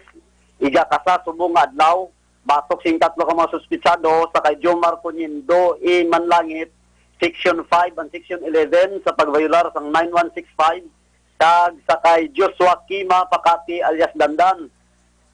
igakasa subong nga adlaw, batok sing tatlo ka mga suspitsado sa kay Jomar Cunindo E. Manlangit, Section five and Section eleven sa pagbayolar sang nine one six five, kag sa kay Joshua Kima Pakati alias Dandan,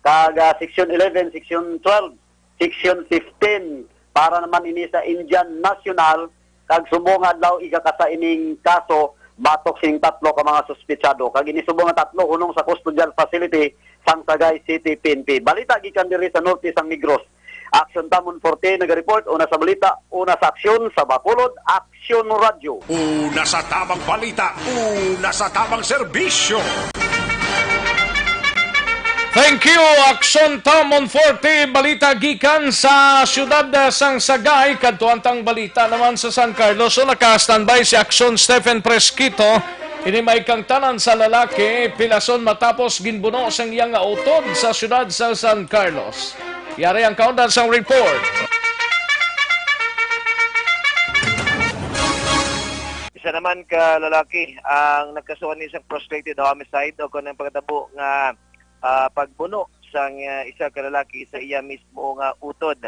kag, ah, Section eleven, Section twelve, Section fifteen, para naman ini sa Indian National, kag subong nga adlaw igakasa ining kaso batok sing tatlo ka mga suspitsado, kag ini subong nga tatlo hunong sa custodial facility sang Sagay City P N P. Balita gikan diri sa norte sang Negros. Action Tamon Forte nagareport, una sa balita, una sa aksyon, sa Bacolod, Aksyon Radyo. Una sa tamang balita, una sa tamang serbisyo. Thank you, Aksyon Tamon Forte. Balita gikan sa siyudad, ah, sang Sagay, kadto ang tang balita naman sa San Carlos. So, naka-standby si Aksyon Stephen Fresquito. Ini may kangtanan sa lalaki, pilason matapos ginbuno sang iya nga utod sa siyudad sa San Carlos. Yari ang kaundan sang report. Isa naman ka lalaki ang nagkasuhan ni isang frustrated homicide o kung ang pagkatabo nga, ah, pagbuno sang, ah, isa ka lalaki sa iya mismo nga utod.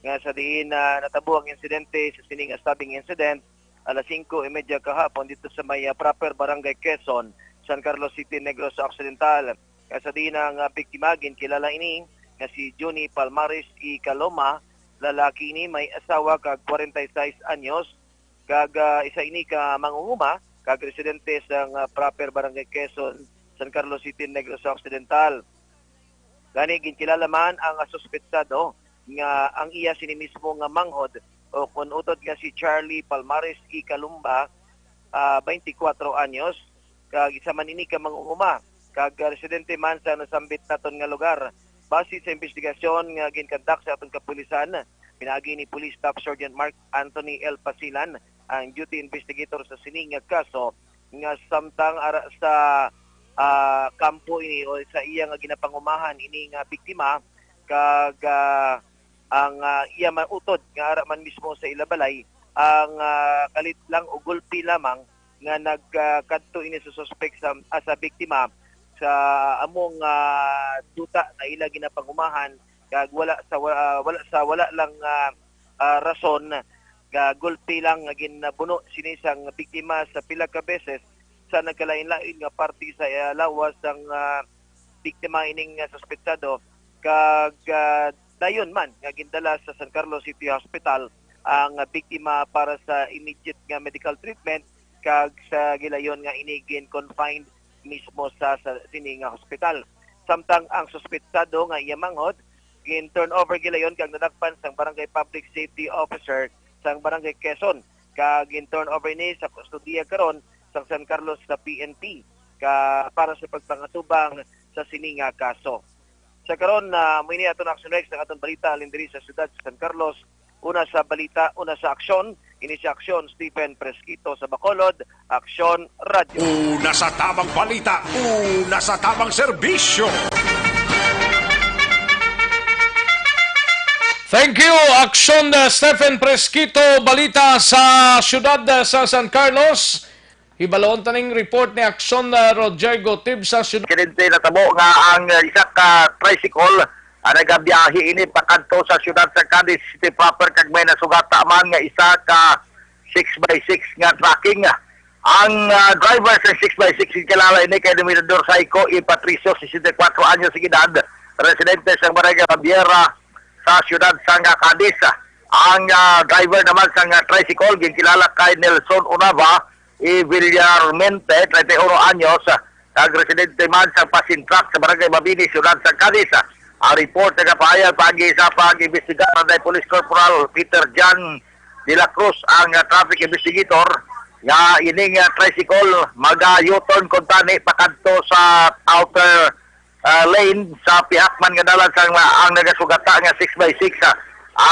Nga sa diin, ah, natabo ang insidente sa sining stabbing incident alas singko y media kahapon dito sa may, ah, proper Barangay Quezon, San Carlos City, Negros Occidental. Nga sa diin ang, ah, biktima, ginkilala ini nga si Johnny Palmares y Caloma. Lalaki ini may asawa kag kwarenta y seis anyos, kag, ah, isa ini ka manguhuma kag residente sang, ah, proper Barangay Quezon, San Carlos City, Negros Occidental. Gani, ginkilala man ang, ah, suspetsado nga ang iya sini mismo nga manghod o kun utod nga si Charlie Palmares y Calumba, ah, twenty-four anyos, kag isa man ini ka manguhuma kag, ah, residente man sa nasambit naton nga lugar. Base sa investigasyon nga ginkandak sa aton kapulisan, pinaagi ni Police Staff Sergeant Mark Anthony L. Pasilan, ang duty investigator sa sini nga kaso, nga samtang ara sa, ah, kampo ini o sa iya nga ginapangumahan ini nga biktima, kag, ah, ang, ah, iya man utod nga ara man mismo sa ila balay, ang, ah, kalit lang o gulpi lamang nga nagkadto ini sa suspek sa, ah, sa biktima sa among, ah, duta nga ila ginapangumahan, kag wala sa wa-, ah, wala sa wala lang, ah, ah, rason nga gulpi lang nga ginbuno sini sang biktima sa pila ka beses sa nagkalain-lain nga parte sa, ah, lawas sang, ah, biktima ining, ah, suspetsado, kag, ah, dayon man nga gindala sa San Carlos City Hospital ang, ah, biktima para sa immediate nga medical treatment, kag sa gilayon nga ini gin-confined mismo sa, sa sini nga hospital. Samtang ang suspetsado nga iya manghod gin-turnover gilayon kag nadakpan sang Barangay Public Safety Officer sang Barangay Quezon, kag gin-turnover ini sa kustodiya karon sang San Carlos sa P N P ka para sa pagpangatubang sa sini nga kaso. Sa karon, ah, amo ini aton Action Rex, ang aton balita halin diri sa siyudad sa San Carlos. una sa balita, una sa aksyon. Ini si Aksyon Stephen Presquito sa Bacolod, Aksyon Radyo. Una sa tamang balita, una sa tamang serbisyo. Thank you, Aksyon, uh, Stephen Presquito. Balita sa siyudad, uh, sa San Carlos. Hibalon ta ning report ni Aksyon, uh, Roger Gotib sa siyudad. Insidente natabo nga ang, uh, isa ka tricycle, uh, nagabiyahe ini pakadto sa siyudad sa Cadiz City proper kag may nasugata man nga isa ka six by six nga tracking. Ang, ah, driver sa six by six, kilala ini kay Dominador Saiko E. Patricio, sesenta y cuatro anyos ang edad, residente sa Barangay Babiera sa siyudad sang Cadiz. Ang, ah, driver naman sang, ah, tricycle, ginkilala kay Nelson Unava E. Villarmente, treinta y uno anyos, kag residente man sa Pasintrak sa Barangay Mabini, siyudad sang Cadiz. Ang report nagapahayag paagi sa pag-imbestigar ni Police Corporal Peter John de la Cruz, ang, ah, traffic investigator, nga ining, ah, tricycle maga-U-turn kuntani pakadto sa outer, ah, lane sa pihak man nga dalan sang, ah, ang nagasugata nga six by six, ah,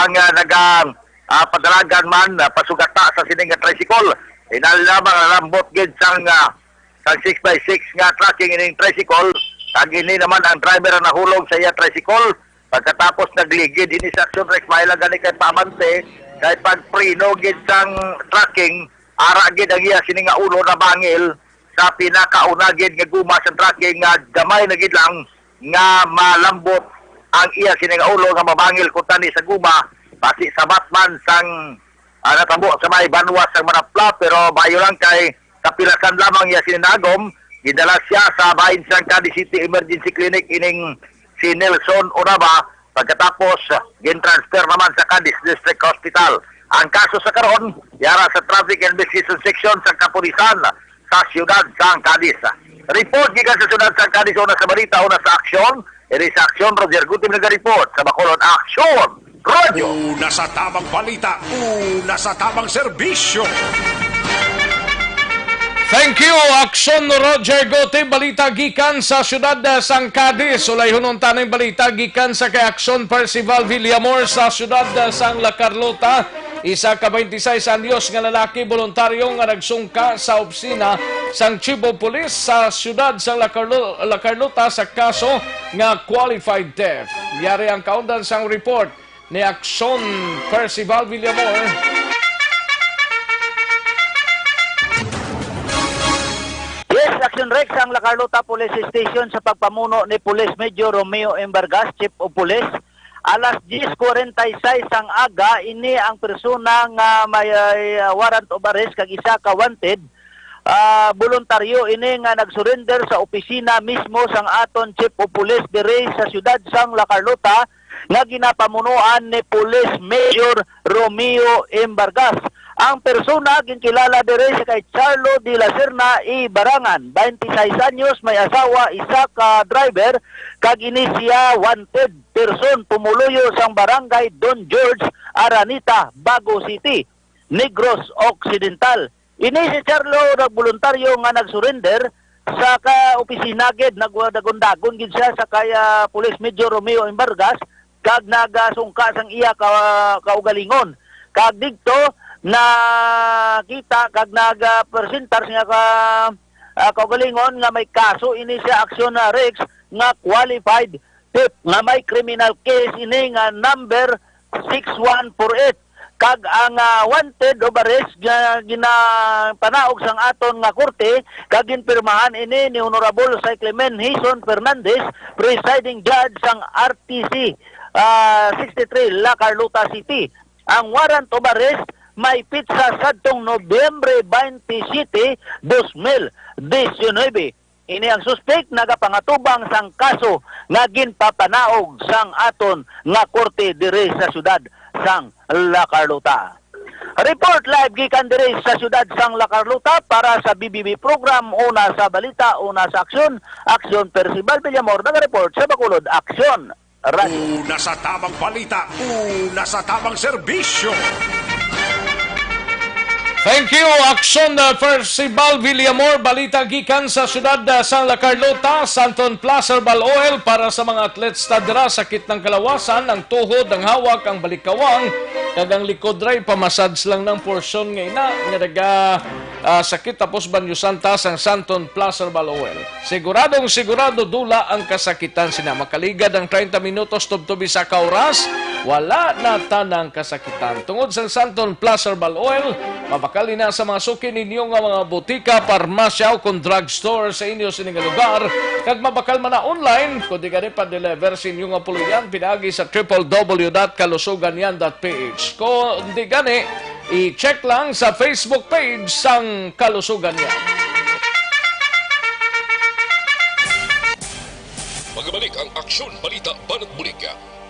ang, ah, naga, ah, padalagan man, ah, pasugata sa sini nga tricycle. Hinali lamang nalambot gid sang, ah, sang six by six nga tracking ining tricycle, kag ini naman ang driver ang nahulog sa iya tricycle. Pagkatapos nagligid ini sa aksyon, Rex, maila gani kay paabante, kay pagpreno gid sang tracking, ara gid ang iya sini nga ulo nabangil sa pinakauna gid nga guma sa tracking nga gamay na gid lang nga malambot ang iya sini nga ulo nga mabangil kuntani sa guma, basi sabat man sang, ah, natabo sa may banwa sang Manapla, pero maayo lang kay kapilasan lamang iya sini nagom, gidala siya sa bahin sang Cadiz City Emergency Clinic ining si Nelson Oraba, pagkatapos, ah, gin-transfer naman sa Cadiz District Hospital. Ang kaso sa karon, yara sa Traffic Investigation Section sa kapulisan sa siyudad sang Cadiz. Report gikan sa siyudad sang Cadiz, una sa balita, una sa aksyon. Iri sa aksyon, Roger Gutim naga-report sa Bacolod Aksyon Radyo. Una sa tamang balita, una sa tamang serbisyo. Thank you, Aksyon Roger Gote. Balita gikan sa siyudad, ah, sang Cadiz. Ulayhunon ta ning balita gikan sa kay Aksyon Percival Villamor sa siyudad, ah, sang La Carlota. Isa ka twenty-six anyos nga lalaki boluntaryo nga nagsungka sa opisina sang Chief of Police sa siyudad sang La Carlo-, La Carlota sa kaso nga qualified theft. Yari ang kaundan sang report ni Aksyon Percival Villamor. Yes, Aksyon Rex, ang La Carlota Police Station sa pagpamuno ni Police Major Romeo M. Vargas, Chief of Police, alas diyes kwarenta y seis sang aga, ini ang persona nga may, ah, warrant of arrest kag isa ka wanted. Ah, boluntaryo ini nga nag-surrender sa opisina mismo sang aton Chief of Police diri sa siyudad sang La Carlota, nga ginapamunuan ni Police Major Romeo M. Vargas. Ang persona ginkilala diri sa kay Charlo de la Serna y Barangan, twenty-six anyos, may asawa, isa ka driver, kag ini siya wanted person, pumuluyo sang Barangay Don George, Araneta, Bago City, Negros Occidental. Ini si Charlo nagboluntaryo nga nag-surrender sa ka opisina gid, nag-, nag-undagon gid siya sa kay, ah, Police Major Romeo M. Vargas, kag nagasungka sang iya ka, kaugalingon. Kag didto nakita kag nagapresentar sa iya ka, ah, kaugalingon nga may kaso ini sa aksyon na Rex nga qualified theft nga may criminal case ini nga number six one four eight. Kag ang, ah, wanted of arrest nga ginapanaog sang aton nga korte, kag ginpirmahan ini ni Honorable Cyclamen Hison Fernandez, Presiding Judge sang R T C, ah, sixty-three, La Carlota City. Ang warrant of arrest may pitsa sadtong Nobyembre twenty-seven, dos mil diecinuebe. Ini ang suspek nagapangatubang sang kaso nga ginpapanaog sang aton nga korte diri sa siyudad sang La Carlota. Report live gikan diri sa siyudad sang La Carlota para sa B B B program, Una sa Balita, Una sa Aksyon. Aksyon, Percival Villamor, nagareport sa Bacolod Aksyon Radyo. Una sa tamang balita, una sa tamang serbisyo. Thank you, Aksyon, uh, Percival Villamor. Balita gikan sa siyudad, uh, sang La Carlota, Santon Placer Bal Oil para sa mga atlets ta dira, sakit ng kalawasan, ang tuhod, ang hawak, ang balikawang, Kag ang likod ra, ipamassage lang ng portion nga ina, nga naga, ah, sakit, tapos banyusan ta sang Santon Plus Herbal Oil. Siguradong sigurado dula ang kasakitan sina. Makaligad ang treinta minutos tubtob isa ka oras, wala na tanang kasakitan. Tungod sang Santon Plus Herbal Oil, mabakal ina sa mga suki ninyo nga mga botika, parmasya, o kon drugstore sa inyo sini nga lugar, kag mabakal man na online, kundi gani pa-deliver sa inyo nga puloy-an pinaagi sa triple W dot kalusugan yan dot P H. Kundi gani, i-check lang sa Facebook page sang Kalusugan yan. Magabalik ang Aksyon Balita Banat Bulig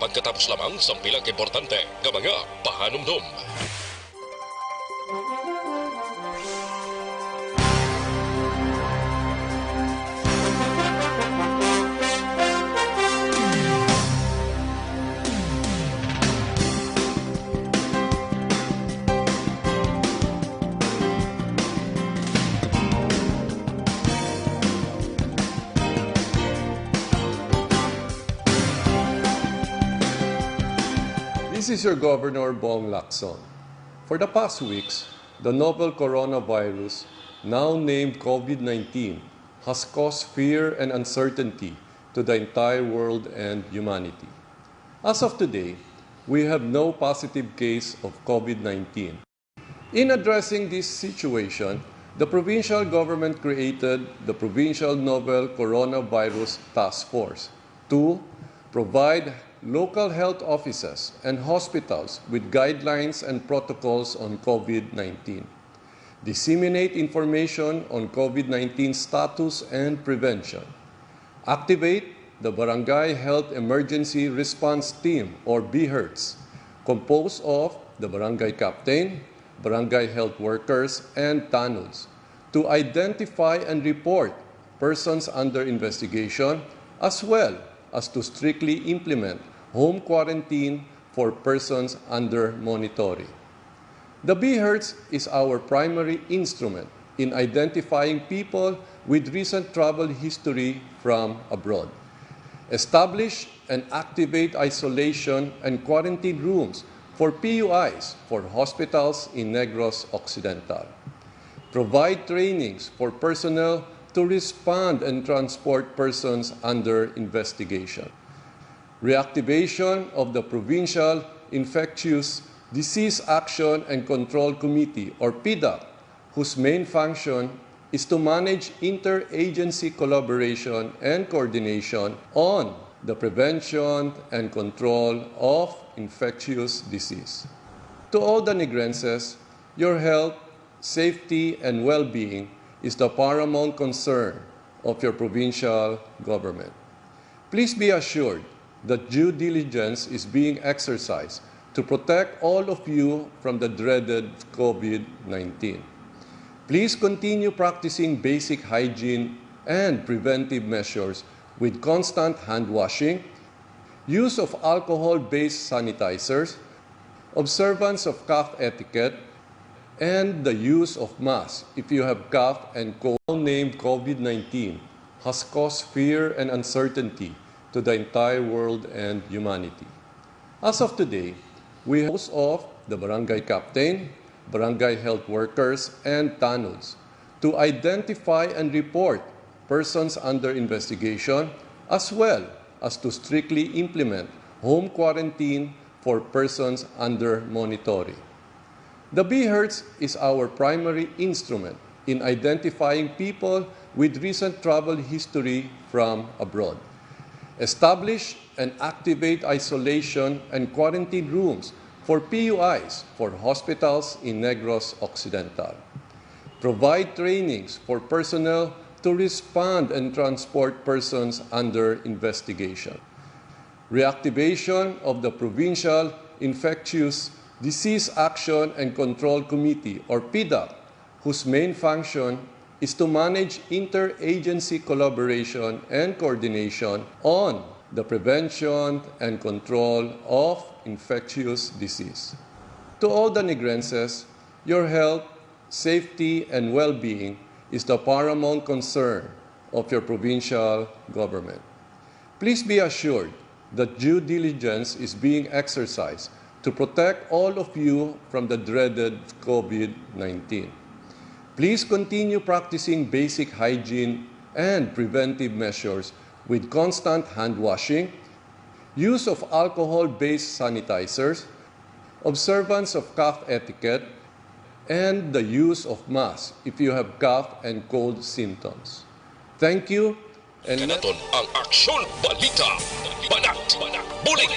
pagkatapos lamang sang pila ka importante nga mga pahanumdom. This is your Governor, Bong Lacson. For the past weeks, the novel coronavirus, now named COVID nineteen, has caused fear and uncertainty to the entire world and humanity. As of today, we have no positive case of COVID nineteen. In addressing this situation, the provincial government created the Provincial Novel Coronavirus Task Force to provide local health offices and hospitals with guidelines and protocols on COVID nineteen, disseminate information on COVID nineteen status and prevention, activate the Barangay Health Emergency Response Team, or BHERTs, composed of the barangay captain, barangay health workers, and tanods, to identify and report persons under investigation, as well as to strictly implement home quarantine for persons under monitoring. The BHERTs is our primary instrument in identifying people with recent travel history from abroad. Establish and activate isolation and quarantine rooms for P U Is for hospitals in Negros Occidental. Provide trainings for personnel to respond and transport persons under investigation. Reactivation of the Provincial Infectious Disease Action and Control Committee, or PIDAC, whose main function is to manage interagency collaboration and coordination on the prevention and control of infectious disease. To all the Negrenses, your health, safety, and well-being is the paramount concern of your provincial government. Please be assured that due diligence is being exercised to protect all of you from the dreaded COVID nineteen. Please continue practicing basic hygiene and preventive measures with constant hand washing, use of alcohol-based sanitizers, observance of cough etiquette, and the use of masks if you have cough and cold. Named COVID nineteen has caused fear and uncertainty to the entire world and humanity. As of today, we host of the barangay captain, barangay health workers, and tanods to identify and report persons under investigation, as well as to strictly implement home quarantine for persons under monitoring. The BHERTs is our primary instrument in identifying people with recent travel history from abroad. Establish and activate isolation and quarantine rooms for P U Is for hospitals in Negros Occidental. Provide trainings for personnel to respond and transport persons under investigation. Reactivation of the Provincial Infectious Disease Action and Control Committee, or PIDAC, whose main function is to manage interagency collaboration and coordination on the prevention and control of infectious disease. To all the Negrenses, your health, safety, and well-being is the paramount concern of your provincial government. Please be assured that due diligence is being exercised to protect all of you from the dreaded COVID nineteen. Please continue practicing basic hygiene and preventive measures with constant hand washing, use of alcohol-based sanitizers, observance of cough etiquette, and the use of masks if you have cough and cold symptoms. Thank you. And kanaton ang Aksyon Balita, Banat, Bulig.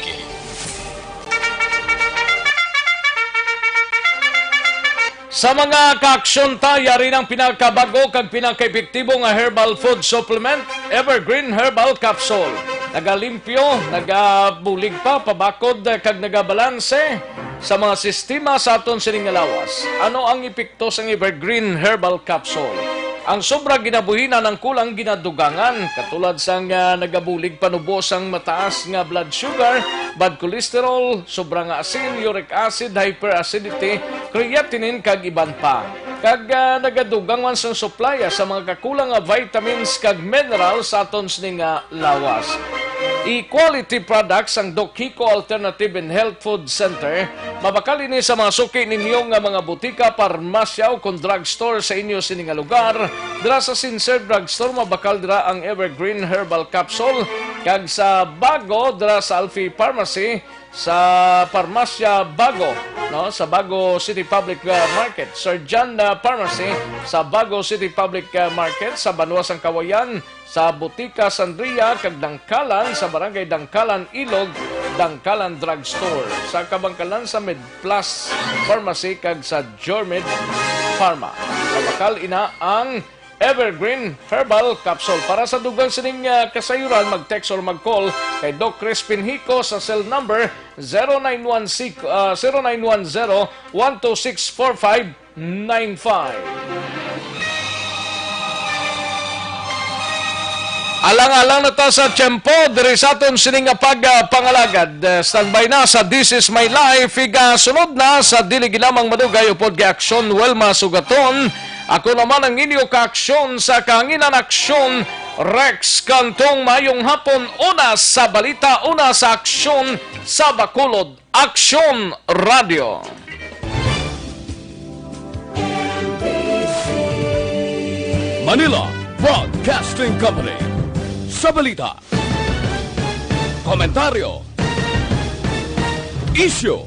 Sa mga kaaksyon ta, yari ang pinakabago kag pinakaepektibo nga herbal food supplement, Evergreen Herbal Capsule. Nagalimpyo, nagabulig pa, pabakod, kag nagabalanse sa mga sistema sa aton sining nga lawas. Ano ang epekto sang Evergreen Herbal Capsule? Ang sobra ginabuhinan ang kulang ginadugangan, katulad sang, ah, nagabulig panubo sang mataas nga blood sugar, bad cholesterol, sobra nga asin, uric acid, hyperacidity, creatinine, kag iban pa. Kag, ah, nagadugang man sang suplaya sa mga kakulang nga vitamins kag minerals sa aton sini nga lawas. E-quality products ang Doc Hico Alternative and Health Food Center. Mabakal ini sa mga suki ninyo nga mga butika, parmasya, o kon drugstore sa inyo sini nga lugar. Dira sa Sincere Drugstore, mabakal dira ang Evergreen Herbal Capsule, kag sa Bago, dira sa Alfie Pharmacy, sa Parmasya Bago, no, sa Bago City Public, uh, Market, Sir John, uh, Pharmacy, sa Bago City Public, uh, Market, sa Banwa sang Kawayan, sa Butika Sandria kag Dangkalan, sa Barangay Dangkalan, Ilog, Dangkalan Drugstore, sa Kabangkalan, sa MedPlus Pharmacy kag sa Jormed Pharma. Mabakal ina ang Evergreen Herbal Capsule. Para sa dugang sining, ah, kasayuran, mag-text or mag-call kay Doc Crispin Hico sa cell number zero nine one six, ah, zero nine one zero, one two six, four five nine five. Alang-alang na ta sa tiyempo diri sa aton sini nga pag, ah, pangalagad. Eh, standby na sa This Is My Life. Igasunod na sa dili lamang madugay upod kay Aksyon Wilma Sugaton. Ako naman ang inyo kaaksyon sa kahanginan, Aksyon Rex Cantong. Mayong hapon, una sa balita, una sa aksyon sa Bacolod, Aksyon Radio. Manila Broadcasting Company. Sa balita, komentaryo, isyu,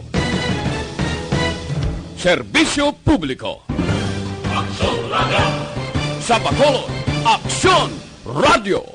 serbisyo publiko. Aksyon Radio. Sa Bacolod, Aksyon Radio.